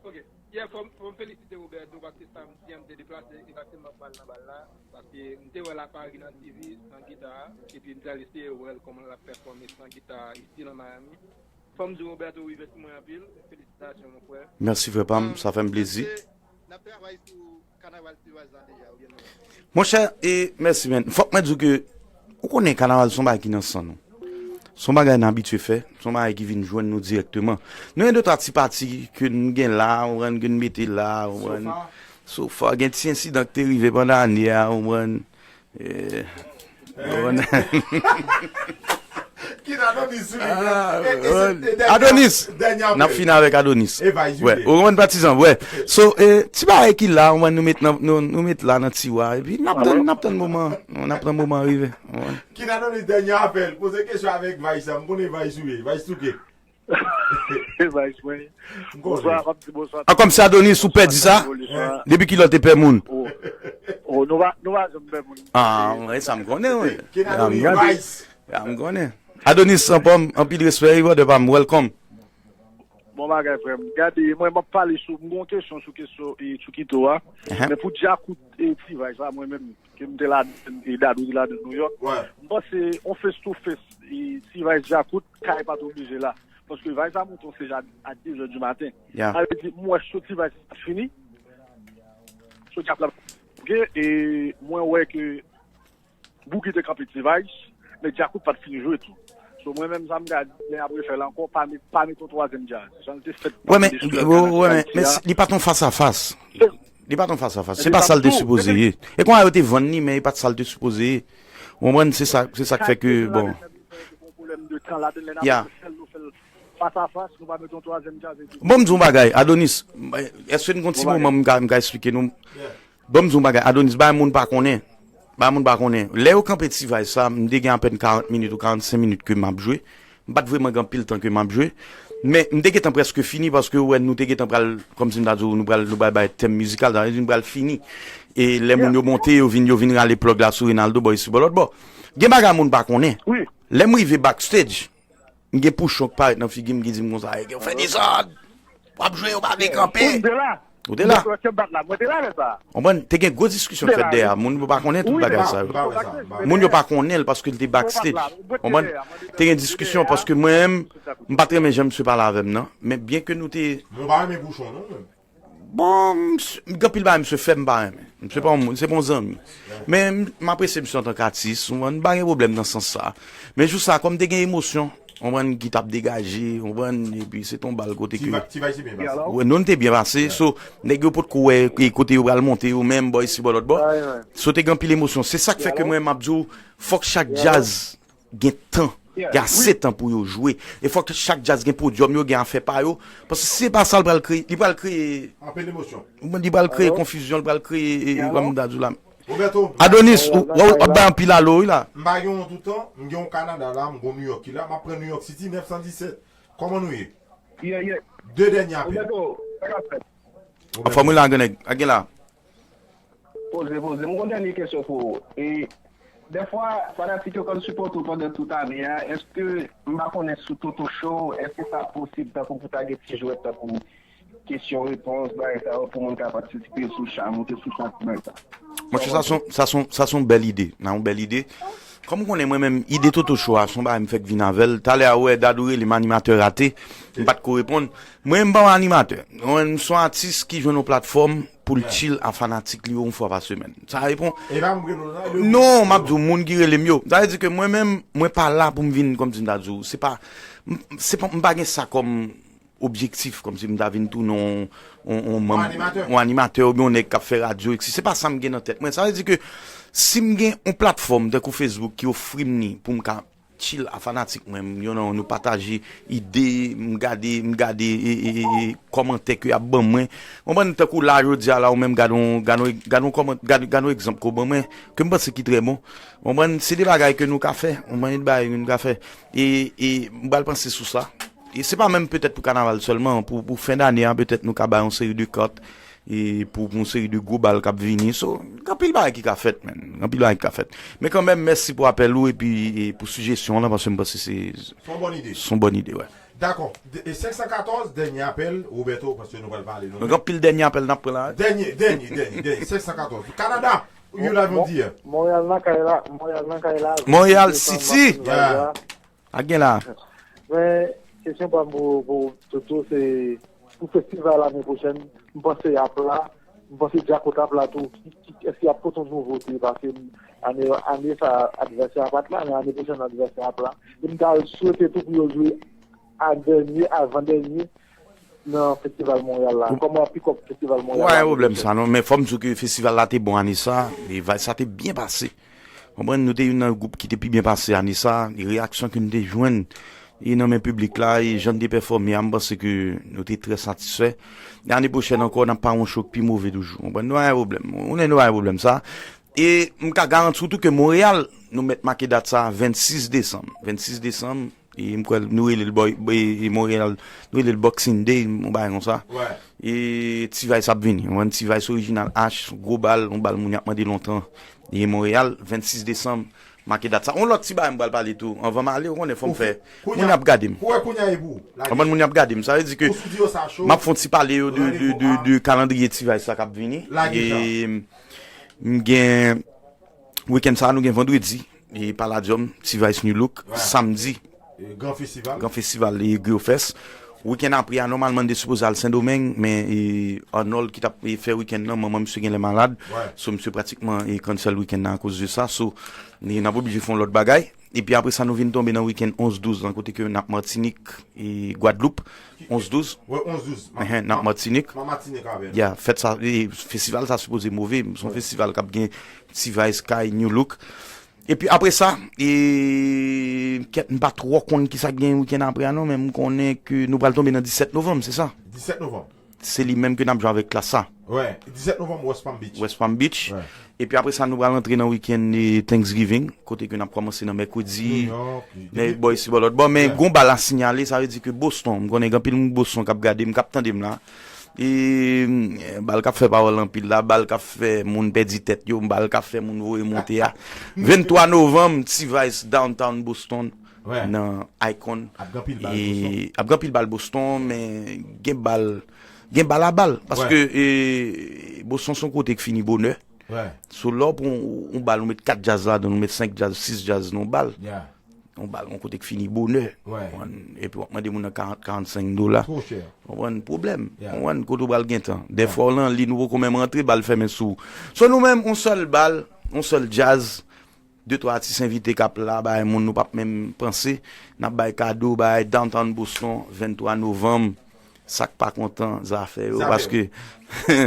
Ok. Yè, fò m, fò m felisite Roberto paske samdi an m te deplase egzakteman pou al nan bal la. Paske m te wè l ap pari nan T V san gita a, epi m te al eseye wè l kòman l ap pèfòme san gita a isi nan Miami. Fò m di Roberto rive sou mwen anpil. Felisitasyon, mon frè. Mèsi, frè pa m, sa fè m plezi. N ap travay sou kanaval T V la deja, oubyen non? Monchè, e, mèsi, men. Fòk mwen di w ke, ou konnen kanaval se yon bagay ki nan san nou. Se yon bagay n abitye fè, se yon bagay ki vin jwenn nou dirèkteman. Nou gen de twa ti pati ke n gen la, ou konprann, ke n mete la, ou konprann. Sofa. Sofa, gen ti ensidan ki te rive pandan ane a, ou konprann. Eh, ou konprann. Kit Adonis sou li. Ah, Adonis, n ap fini avèk Adonis. Wè, ou konprann, patizan, wè. So, eh, ti bagay ki la, ou konprann, nou met nan, nou, nou met la nan tiwa, epi n ap tann, n ap tann moman, n ap tann moman rive. Ou konprann. Kit Adonis, dènye apèl. Poze kesyon avèk Vice la. M konnen Vice ou ye. Vice Touke. Vice, mwen. Bonswa, m ap di bonswa. Ah, kòmsi Adonis, ou pèdi sa? Depi kilè w te pè moun? Oh, oh, nou pa, nou pa janm pè moun. Ah, wè, sa m konnen, wè. Kit Adonis, Vice. Ya, m konnen. Adonis, anpòm, anpil respè, wi, brother pa m, welcome. Bon bagay, frè m. Gade, mwen, m ap pale sou, m gon kesyon sou kesyon, e, Chukito a. Men pou Djakout, e, T-Vice la, mwen menm, ke m te ladan, e, Dadou te ladan Nouyòk. M panse, on face to face, e, T-Vice Djakout, kay pa t oblije la. Paske Vice la monte yon stage a, a de zè di maten. Sa vle di, m wè show T-Vice pa t fini. Show Djakout la, ok, e mwen wè ke Boogie te kanpe T-Vice, men Djakout pa t fini jwe tou. So, mwen menm, sa m ka di, lè y ap refè l ankò, pa met, pa met yon twazyèm djaz. Jan l te fèt. Wè, men, wè, men, men li pa t yon fas a fas. Li pa t yon fas a fas. Se pa sa l te sipoze ye. E konsa yo te vann li, men e pa t sa l te sipoze ye. Ou konprann, se sa, se sa k fè ke, bon. Ya. Bon, m di yon bagay, Adonis, èske n gon ti moman m ka, m ka eksplike nou? Bon, m di yon bagay, Adonis, bay moun pa konnen. Bay moun pa konnen. Lè yo kanpe T-Vice sa, m te gen apèn karant minit ou karannsenk minit ke m ap jwe. M pa t vrèman gen anpil tan ke m ap jwe. Men, m te gentan prèske fini paske, wè, nou te gentan pral, kòmsi m ta di w, nou pral, nou pral bay tèm mizikal, sa vle di nou pral fini. E lè moun yo monte, yo vin, yo vin rale plug la sou Reynaldo, bò isi, bò lòt bò. Gen bagay moun pa konnen. Lè m rive backstage, m gen Pouchon k parèt nan figi m ki di m konsa, "Yo fè dezòd! W ap jwe, yo pa vle kanpe!" Ou te la? Ou te la? Konprann? Te gen gwo diskisyon k fèt dèyè a. Moun yo pa konnen tout bagay sa yo. Moun yo pa konnen l paske l te backstage. Konprann? Te gen diskisyon paske mwen menm, m pa t renmen jan misye pale avè m nan. Men byen ke nou te. Mwen pa renmen Pouchon non, menm. Bon, misye, gen anpil bagay misye fè m pa renmen. Misye pa yon moun, se pa yon zanmi. Men m, m apresye misye antanke atis, ou konprann, m pa gen pwoblèm nan sans sa. Men jou sa, kòm te gen emosyon, ou konprann, ki t ap degaje, ou konprann, epi se t yon bal kote ke. Ti Vice te byen pase. Wè, nou, nou te byen pase, so, nèg yo potko wè e kote yo pral monte yo menm, bò isi, bò lòt bò. So, te gen anpil emosyon. Se sa k fè ke mwen, m ap di w, fòk chak djaz gen tan, gen ase tan pou yo jwe. E fòk chak djaz gen podyòm yo, gen afè pa yo. Paske si se pa sa, l pral kreye, li pral kreye. Anpil emosyon. Li pral kreye konfizyon, li pral kreye, e, e, kòm m ta di w la. Adonis, ou, ou, w ap bay anpil alo, wi, la. M pa gen yon toutan, m gen yon Kanada la, m gen yon New York ki la, m ap pran New York City, nèf san disèt. Kòman nou ye? De dènye apèl. Anfòm, wi, la, grann nèg. A gen la. Poze, poze. M gon dènye kesyon pou ou. E, dèfwa, fanatik yo konn sipòte w pandan tout ane a. Èske, m pa konnen sou Toto Show, èske sa posib tankou pou ta gen ti jwèt tankou kesyon repons, bagay sa yo, pou moun ka patisipe sou chat, moute sou chat, bagay sa? Monchè, sa se yon, sa se yon, sa se yon bèl ide. Nan yon bèl ide. Kòm ou konnen, mwen menm, ide Toto Show a, se yon bagay m fèk vin avè l. Talè a, ou wè, Dadou rele m animatè rate. M pa t ko reponn. Mwen, m pa yon animatè. Mwen, m se yon atis ki jwenn yon platfòm pou l chill a fanatik li yo yon fwa pa semèn. Sa reponn. Non, m ap di w, moun ki rele m yo. Sa vle di ke mwen menm, mwen pa la pou m vin, kòmsi m ta di w, se pa, m, se pa, m pa gen sa kòm objektif, kòmsi m ta vin tounen yon, yon, yon manm, yon animatè oubyen yon nèg k ap fè radyo, etsetera. Se pa sa m gen nan tèt mwen. Sa vle di ke si m gen yon platfòm tankou Facebook ki ofri m li pou m ka chill a fanatik mwen, m, you know, nou pataje ide, m gade, m gade, e, e, e, e, kòmantè ke y ap ban mwen. Konprann, tankou la, jodi a la, ou menm gade yon, gade yon, gade yon kòman-, gade, gade yon egzanp ke w ban mwen, ke m panse ki trè bon. Konprann, se de bagay ke nou ka fè, konprann, de bagay ke nou ka fè. E, e, m pral panse sou sa. E se pa menm petèt pou kanaval sèlman, pou, pou fen dane a, petèt nou ka bay yon seri de kat, E pou, pou yon seri de gwo bal k ap vini. So, gen anpil bagay ki ka fèt, man. Gen anpil bagay ki ka fèt. Men kanmenm, mèsi pou apèl ou epi e pou sijesyon an lan, paske m panse se Se yon bòn ide. se yon bòn ide, wè. Dakò. De- e senk san katòz, dènye apèl, Roberto, paske nou pral pale. Nou Gen anpil dènye apèl n ap pran la. Dènye, dènye, dènye, dènye. Senk san katòz. Kanada, you live on the air. Montréal nan kay la. Montréal nan kay la. Montréal Sou City. Martin Vazza. A gen la. Men kesyon pa m pou, pou Toto, se pou festival ane pwochèn, m panse y ap la, m panse Djakout ap la tou. Ki, ki, èske y ap pote yon nouvote? Paske ane, ane sa advèsè a pa t la, men ane pwochèn advèsè a ap la. E m ta swete tou pou yo jwe a dènye, avan dènye nan festival Montréal la. Kòman w ap pikòp festival Montréal Wè, la? Pwoblèm sa non, men fò m di w ke festival la te bon ane sa, e vibe sa te byen pase. Konprann, nou te youn nan gwoup ki te pi byen pase ane sa, e reyaksyon ke nou te jwenn e nan men piblik la, e jan n te pèfòme a, m panse ke nou te trè satisfè. E ane pwochèn ankò, n ap pa yon cho k pi move toujou. Konprann, nou pa gen pwoblèm. Ou konnen nou pa gen pwoblèm sa. E m ka garanti w tou ke Montréal, nou mèt make dat sa vennsis desanm. Vennsis desanm, e m kwè nou rele l Boy, e, e Montréal, nou rele l Boxing Day, yon bagay konsa. Wè. E T-Vice ap vini. Yon T-Vice orijinal H, gwo bal, yon bal moun y ap mande lontan. E Montréal, vennsis desanm, make dat sa. Yon lòt ti bagay m pral pale tou. Anvan m ale, ou konnen fò m fè. Moun ap gade m. Kouwè kounya e pou. Konprann, moun ap gade m. Sa vle di ke Ou sou di yo sa cho. M ap fè yon ti pale yo de, de, de, de kalandriye T-Vice sa k ap vini. Lage sa. E m gen, wikenn sa, nou gen vandredi, e Palladium, T-Vice New Look, Wè. Samdi, E, Gran festival. Gran festival, e Griot Fest. Wikenn apre a, nòmalman, n te sipoze al Sendomeng, men e, Arnold ki t ap e, fè wikenn nan, manman misye genlè malad. Wè. So, misye pratikman e, cancel wikenn nan akoz de sa. So, e, n ap oblije fè yon lòt bagay. Epi apre sa, nou vin tonbe nan wikenn onz douz lan, kote ke n ap Matinik e Gwadloup. Onz douz. Wè, onz douz. Ehe, n ap Matinik. Mwen Matinik avè l. Ya, fèt sa, e, festival sa sipoze move. Se yon festival k ap gen T-Vice, Sky, New Look. Epi apre sa, e, kèt, m pa twò konn ki sa k gen wikenn apre a non, men m konnen ke nou pral tonbe nan disèt novanm, se sa? Disèt novanm. Se li menm ke n ap jwe avèk Klas sa. Wè, disèt novanm, West Palm Beach. West Palm Beach. Wè. Epi apre sa, nou pral antre nan wikenn e, Thanksgiving, kote ke n ap kòmanse nan mèkredi. New York. Men bò isi bò lòt bò, men Yeah. gon bal a sinyale, sa vle di ke Boston, m konnen gen anpil moun Boston k ap gade m, k ap tande m la. E mm, bal k ap fè pawòl anpil la, bal k ap fè moun pèdi tèt yo, bal k ap fè moun voye monte a. Venntwa novanm, T-Vice, Downtown Boston, Wè. Nan Icon. Ap gen anpil bal E Boston. Ap gen anpil bal Boston, men gen bal, gen bal a bal. Paske Wè. e, Boston se yon kote ki fini bonè. Wè. So lè w pran yon, yon bal, ou met kat djaz ladan, ou met senk djaz, sis djaz nan yon bal. Yeah. Yon bal, yon kote ki fini bonè. Wè. Konprann? Epi w ap mande moun nan karant, karannsenk dola. Two chè. Konprann? Pwoblèm. Yeah. Konprann? Kote w pral gentan. Dèfwa w nan li, nou poko menm rantre, bal fèmen sou ou. So nou menm, yon sèl bal, yon sèl djaz, de twa atis envite k ap la, bay moun nou p ap menm panse. N ap bay kado, bay Downtown Boston, venntwa novanm. Sa k pa kontan, zafè yo. Zafè yo. Paske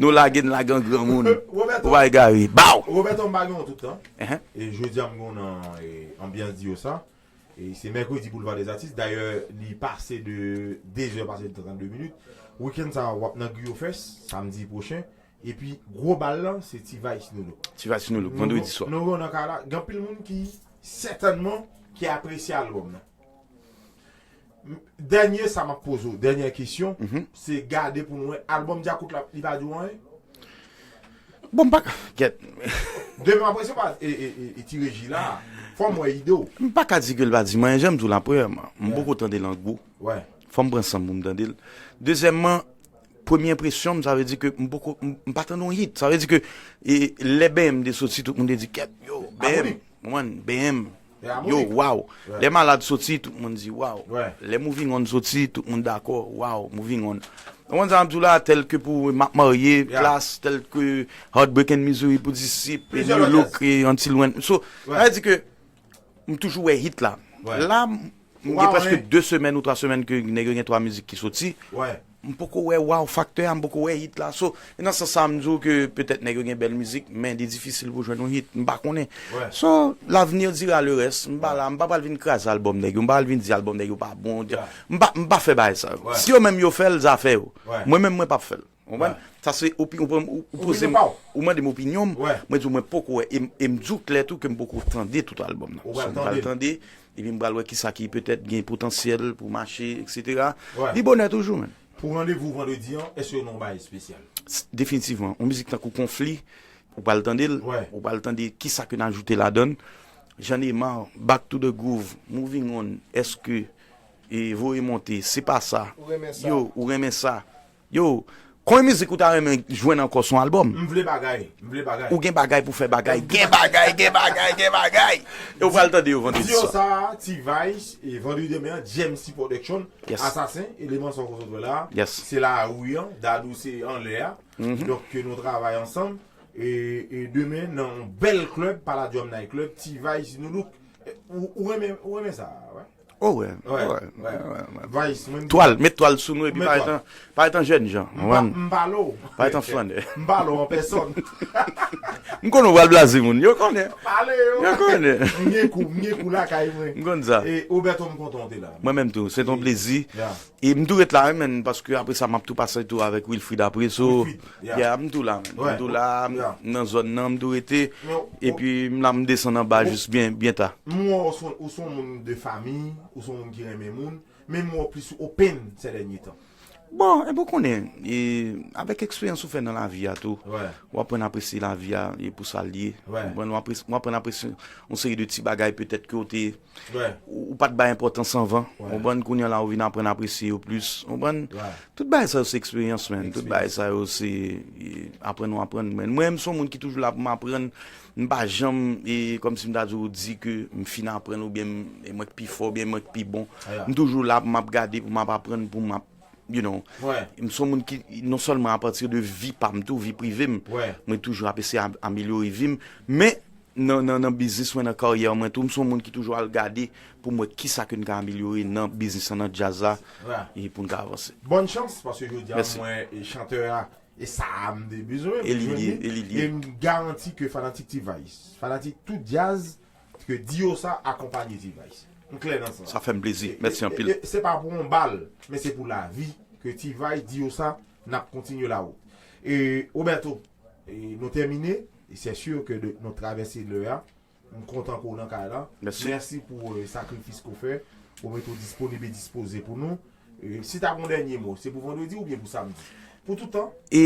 nou lage, n lage an granmoun. Roberto. Ou pa egare. Baw! Roberto, m pa gen yon tout tan. Ehe. E jodi a m gen nan e, anbyans di yo sa. E se mèkredi Boulevard des Artistes. Dayè, li pase de de zè pase de trannde minit. Wikenn sa, w ap nan Griot Fest, samdi pwochen. Epi, gwo bal lan, se T-Vice New Look. T-Vice New Look, vandredi swa. Nou gen nan ka la, gen anpil moun ki, sètènman, ki apresye albòm nan. M- Dènye sa m ap poze w, dènyè kesyon, Mhm. se gade pou nou wè albòm Djakout la, li pa di w anyen? Bon, m pa. Kèt. Demen apre se pa e, e, e, e ti reji la. Fò m wè ide w. M pa ka di ke l pa di mwen, jan m di w la, premyèman, m Yeah. poko tande l an gwo. Wè. Fò m pran san m pou m tande l. Dezyèmman, premye enpresyon m, sa vle di ke m poko, m, m pa tande yon hit. Sa vle di ke e, lè B M te soti, tout moun te di, kèt, yo, B M. Abone. Konprann? B M. E abone. Yo, waw. Wè. Lè Malad soti, tout moun di, waw. Wè. Lè Moving On soti, tout moun dakò, waw, Moving On. Ou konn sa m ap di w la, tèl ke pou M ap Marye, Yeah. Klass, tèl ke Heartbreak and Misery pou Disip, Plizyè New lòt Look, jazz. e Until When. So, Wè. sa vle di ke m toujou wè hit la. Wè. La, m m Waw, gen prèske hein. de semèn ou twa semèn ke nèg yo gen twa mizik ki soti. Wè. M poko wè wow factor a, m poko wè hit la. So, nan sans sa, m di w ke petèt nèg yo gen bèl mizik, men li difisil pou jwenn yon hit. M pa konnen. Wè. So, l'avenir dira le reste. M pa la, m pa pral vin kraze albòm nèg yo. M pa pral vin di albòm nèg yo pa bon. Yeah. M pa, m pa fè bagay sa yo. Wè. Si yo menm yo fè l, zafè yo. Wè. Mwen menm, mwen p ap fè l. Konprann? Wè. Sa se opi-, ou, ou, ou poze Opinyon m, pa w. Ou mande m opinyon m, Wè. Mwen di w mwen poko wè. E, m- e m di w klè tou ke m poko tande tout albòm nan. Ou So, pral m pral tande. Tande, epi m pral wè kisa ki petèt gen potansyèl pou mache, et cetera. Wè. Li bonè toujou, men. Pou randevou vandredi an, èske nou bay espesyal? s- definitivman, yon mizik tankou Konfli, ou pral tande l, Ouais. ou pral tande kisa ke n ajoute ladan l. Jean Neymar, Back to the Groove, Moving On, èske e voye monte, se pa sa. Ou renmen sa. Yo, ou renmen sa. Yo, konbyen mizik ou ta renmen jwenn ankò sou albòm? M vle bagay. M vle bagay. Ou gen bagay pou fè bagay. Gen bagay, gen bagay, gen bagay. Yo pral tande yo vandredi Diyo swa. Sa, T-Vice, e vandredi demen an, G M C Production, Yes. Asasen, eleman sa w konsantre la. Yes. Se lari an, Dadou se anlè a. Donk, ke nou travay ansanm. E, e demen, nan yon bèl klèb, Palladium Night Club, T-Vice, Nulook. E, Ou, ou renmen, ou renmen sa, wè? Oh, wè. Wè, wè, wè. wè, wè. Vice, mwen. Twal, met twal sou nou epi Met parèt twal. an- parèt an jèn jan. M pa- m pa lo. Parèt an flannè. M pa lo an pèsòn. M konnen w pral blaze moun. Yo konnen. Pale yo. Yo konnen. M gen kou, m gen kou lakay mwen. M konn sa. E Oberto, m kontan w te la. Mwen menm tou, se ton plezi. Yeah. E m tou ret la, wi, menn, paske apre sa, m ap tou pase tou avèk Wilfrid apre. So, Wilfrid, yeah. yeah, m tou la, menn. Ouais. M tou la, m- Yeah. m nan zòn nan, m tou rete. Men w- Epi m la, m desann anba jis byen, byen ta. M wè w son- ou son moun de fami, ou son moun ki renmen moun, men m wè w plis open sè dènye tan. Bon, e bon konnen, e, avèk eksperyans ou fè nan lavi a tou, Wè. w aprann apresye lavi a e pou sa l ye. Wè. Ou konprann, w apres- w aprann apresye yon seri de ti bagay petèt ke w te Wè. ou ou pa t bay enpòtans anvan. Wè. Ou konprann, kounye a la ou vin aprann apresye yo plis. Ou konprann? Wè. Tout bagay sa yo se eksperyans, menn. Tout Eksperyans. Bagay sa yo se e, aprann ou aprann, menn. Mwen, m se yon moun ki toujou la pou m aprann. M pa janm, e, kòmsi m ta di w di ke m fin aprann oubyen m- e mwen k pi fò oubyen mwen k pi bon. Yeah. M toujou la pou m ap gade, pou m ap aprann, pou m ap, you know. Wè. M se yon moun ki, non sèlman apati de vi pa m tou, vi prive m, Wè. mwen toujou ap eseye am- amelyore vi m. Men, nan, nan, nan biznis mwen, nan karyè mwen tou, m se yon moun ki toujou al gade pou m wè kisa ke n ka amelyore nan biznis lan, nan djaz la, Wè. e pou n ka avanse. Bòn chans, paske jodi a Mèsi. Mwen e chantè a, e sa a m te bezwen. E li ye, e li ye. E m garanti ke fanatik T-Vice, fanatik tout djaz, ke Diyo Sa akonpanye T-Vice. M klè nan sa. Sa fè m plezi. Mèsi E- anpil. e- e se pa pou yon bal, men se pou lavi ke T-Vice, Diyo Sa, n ap kontinye lawout. E Oberto, e nou tèmine, e se si ke de- nou travèse lè a. M kontan ke w nan kay la. Mèsi. Mèsi pou e, sakrifis ke w fè, pou mete w disponib e dispoze pou nou. E, si ta gen yon dènye mo, se pou vandredi oubyen pou samdi? Pou tout tan? E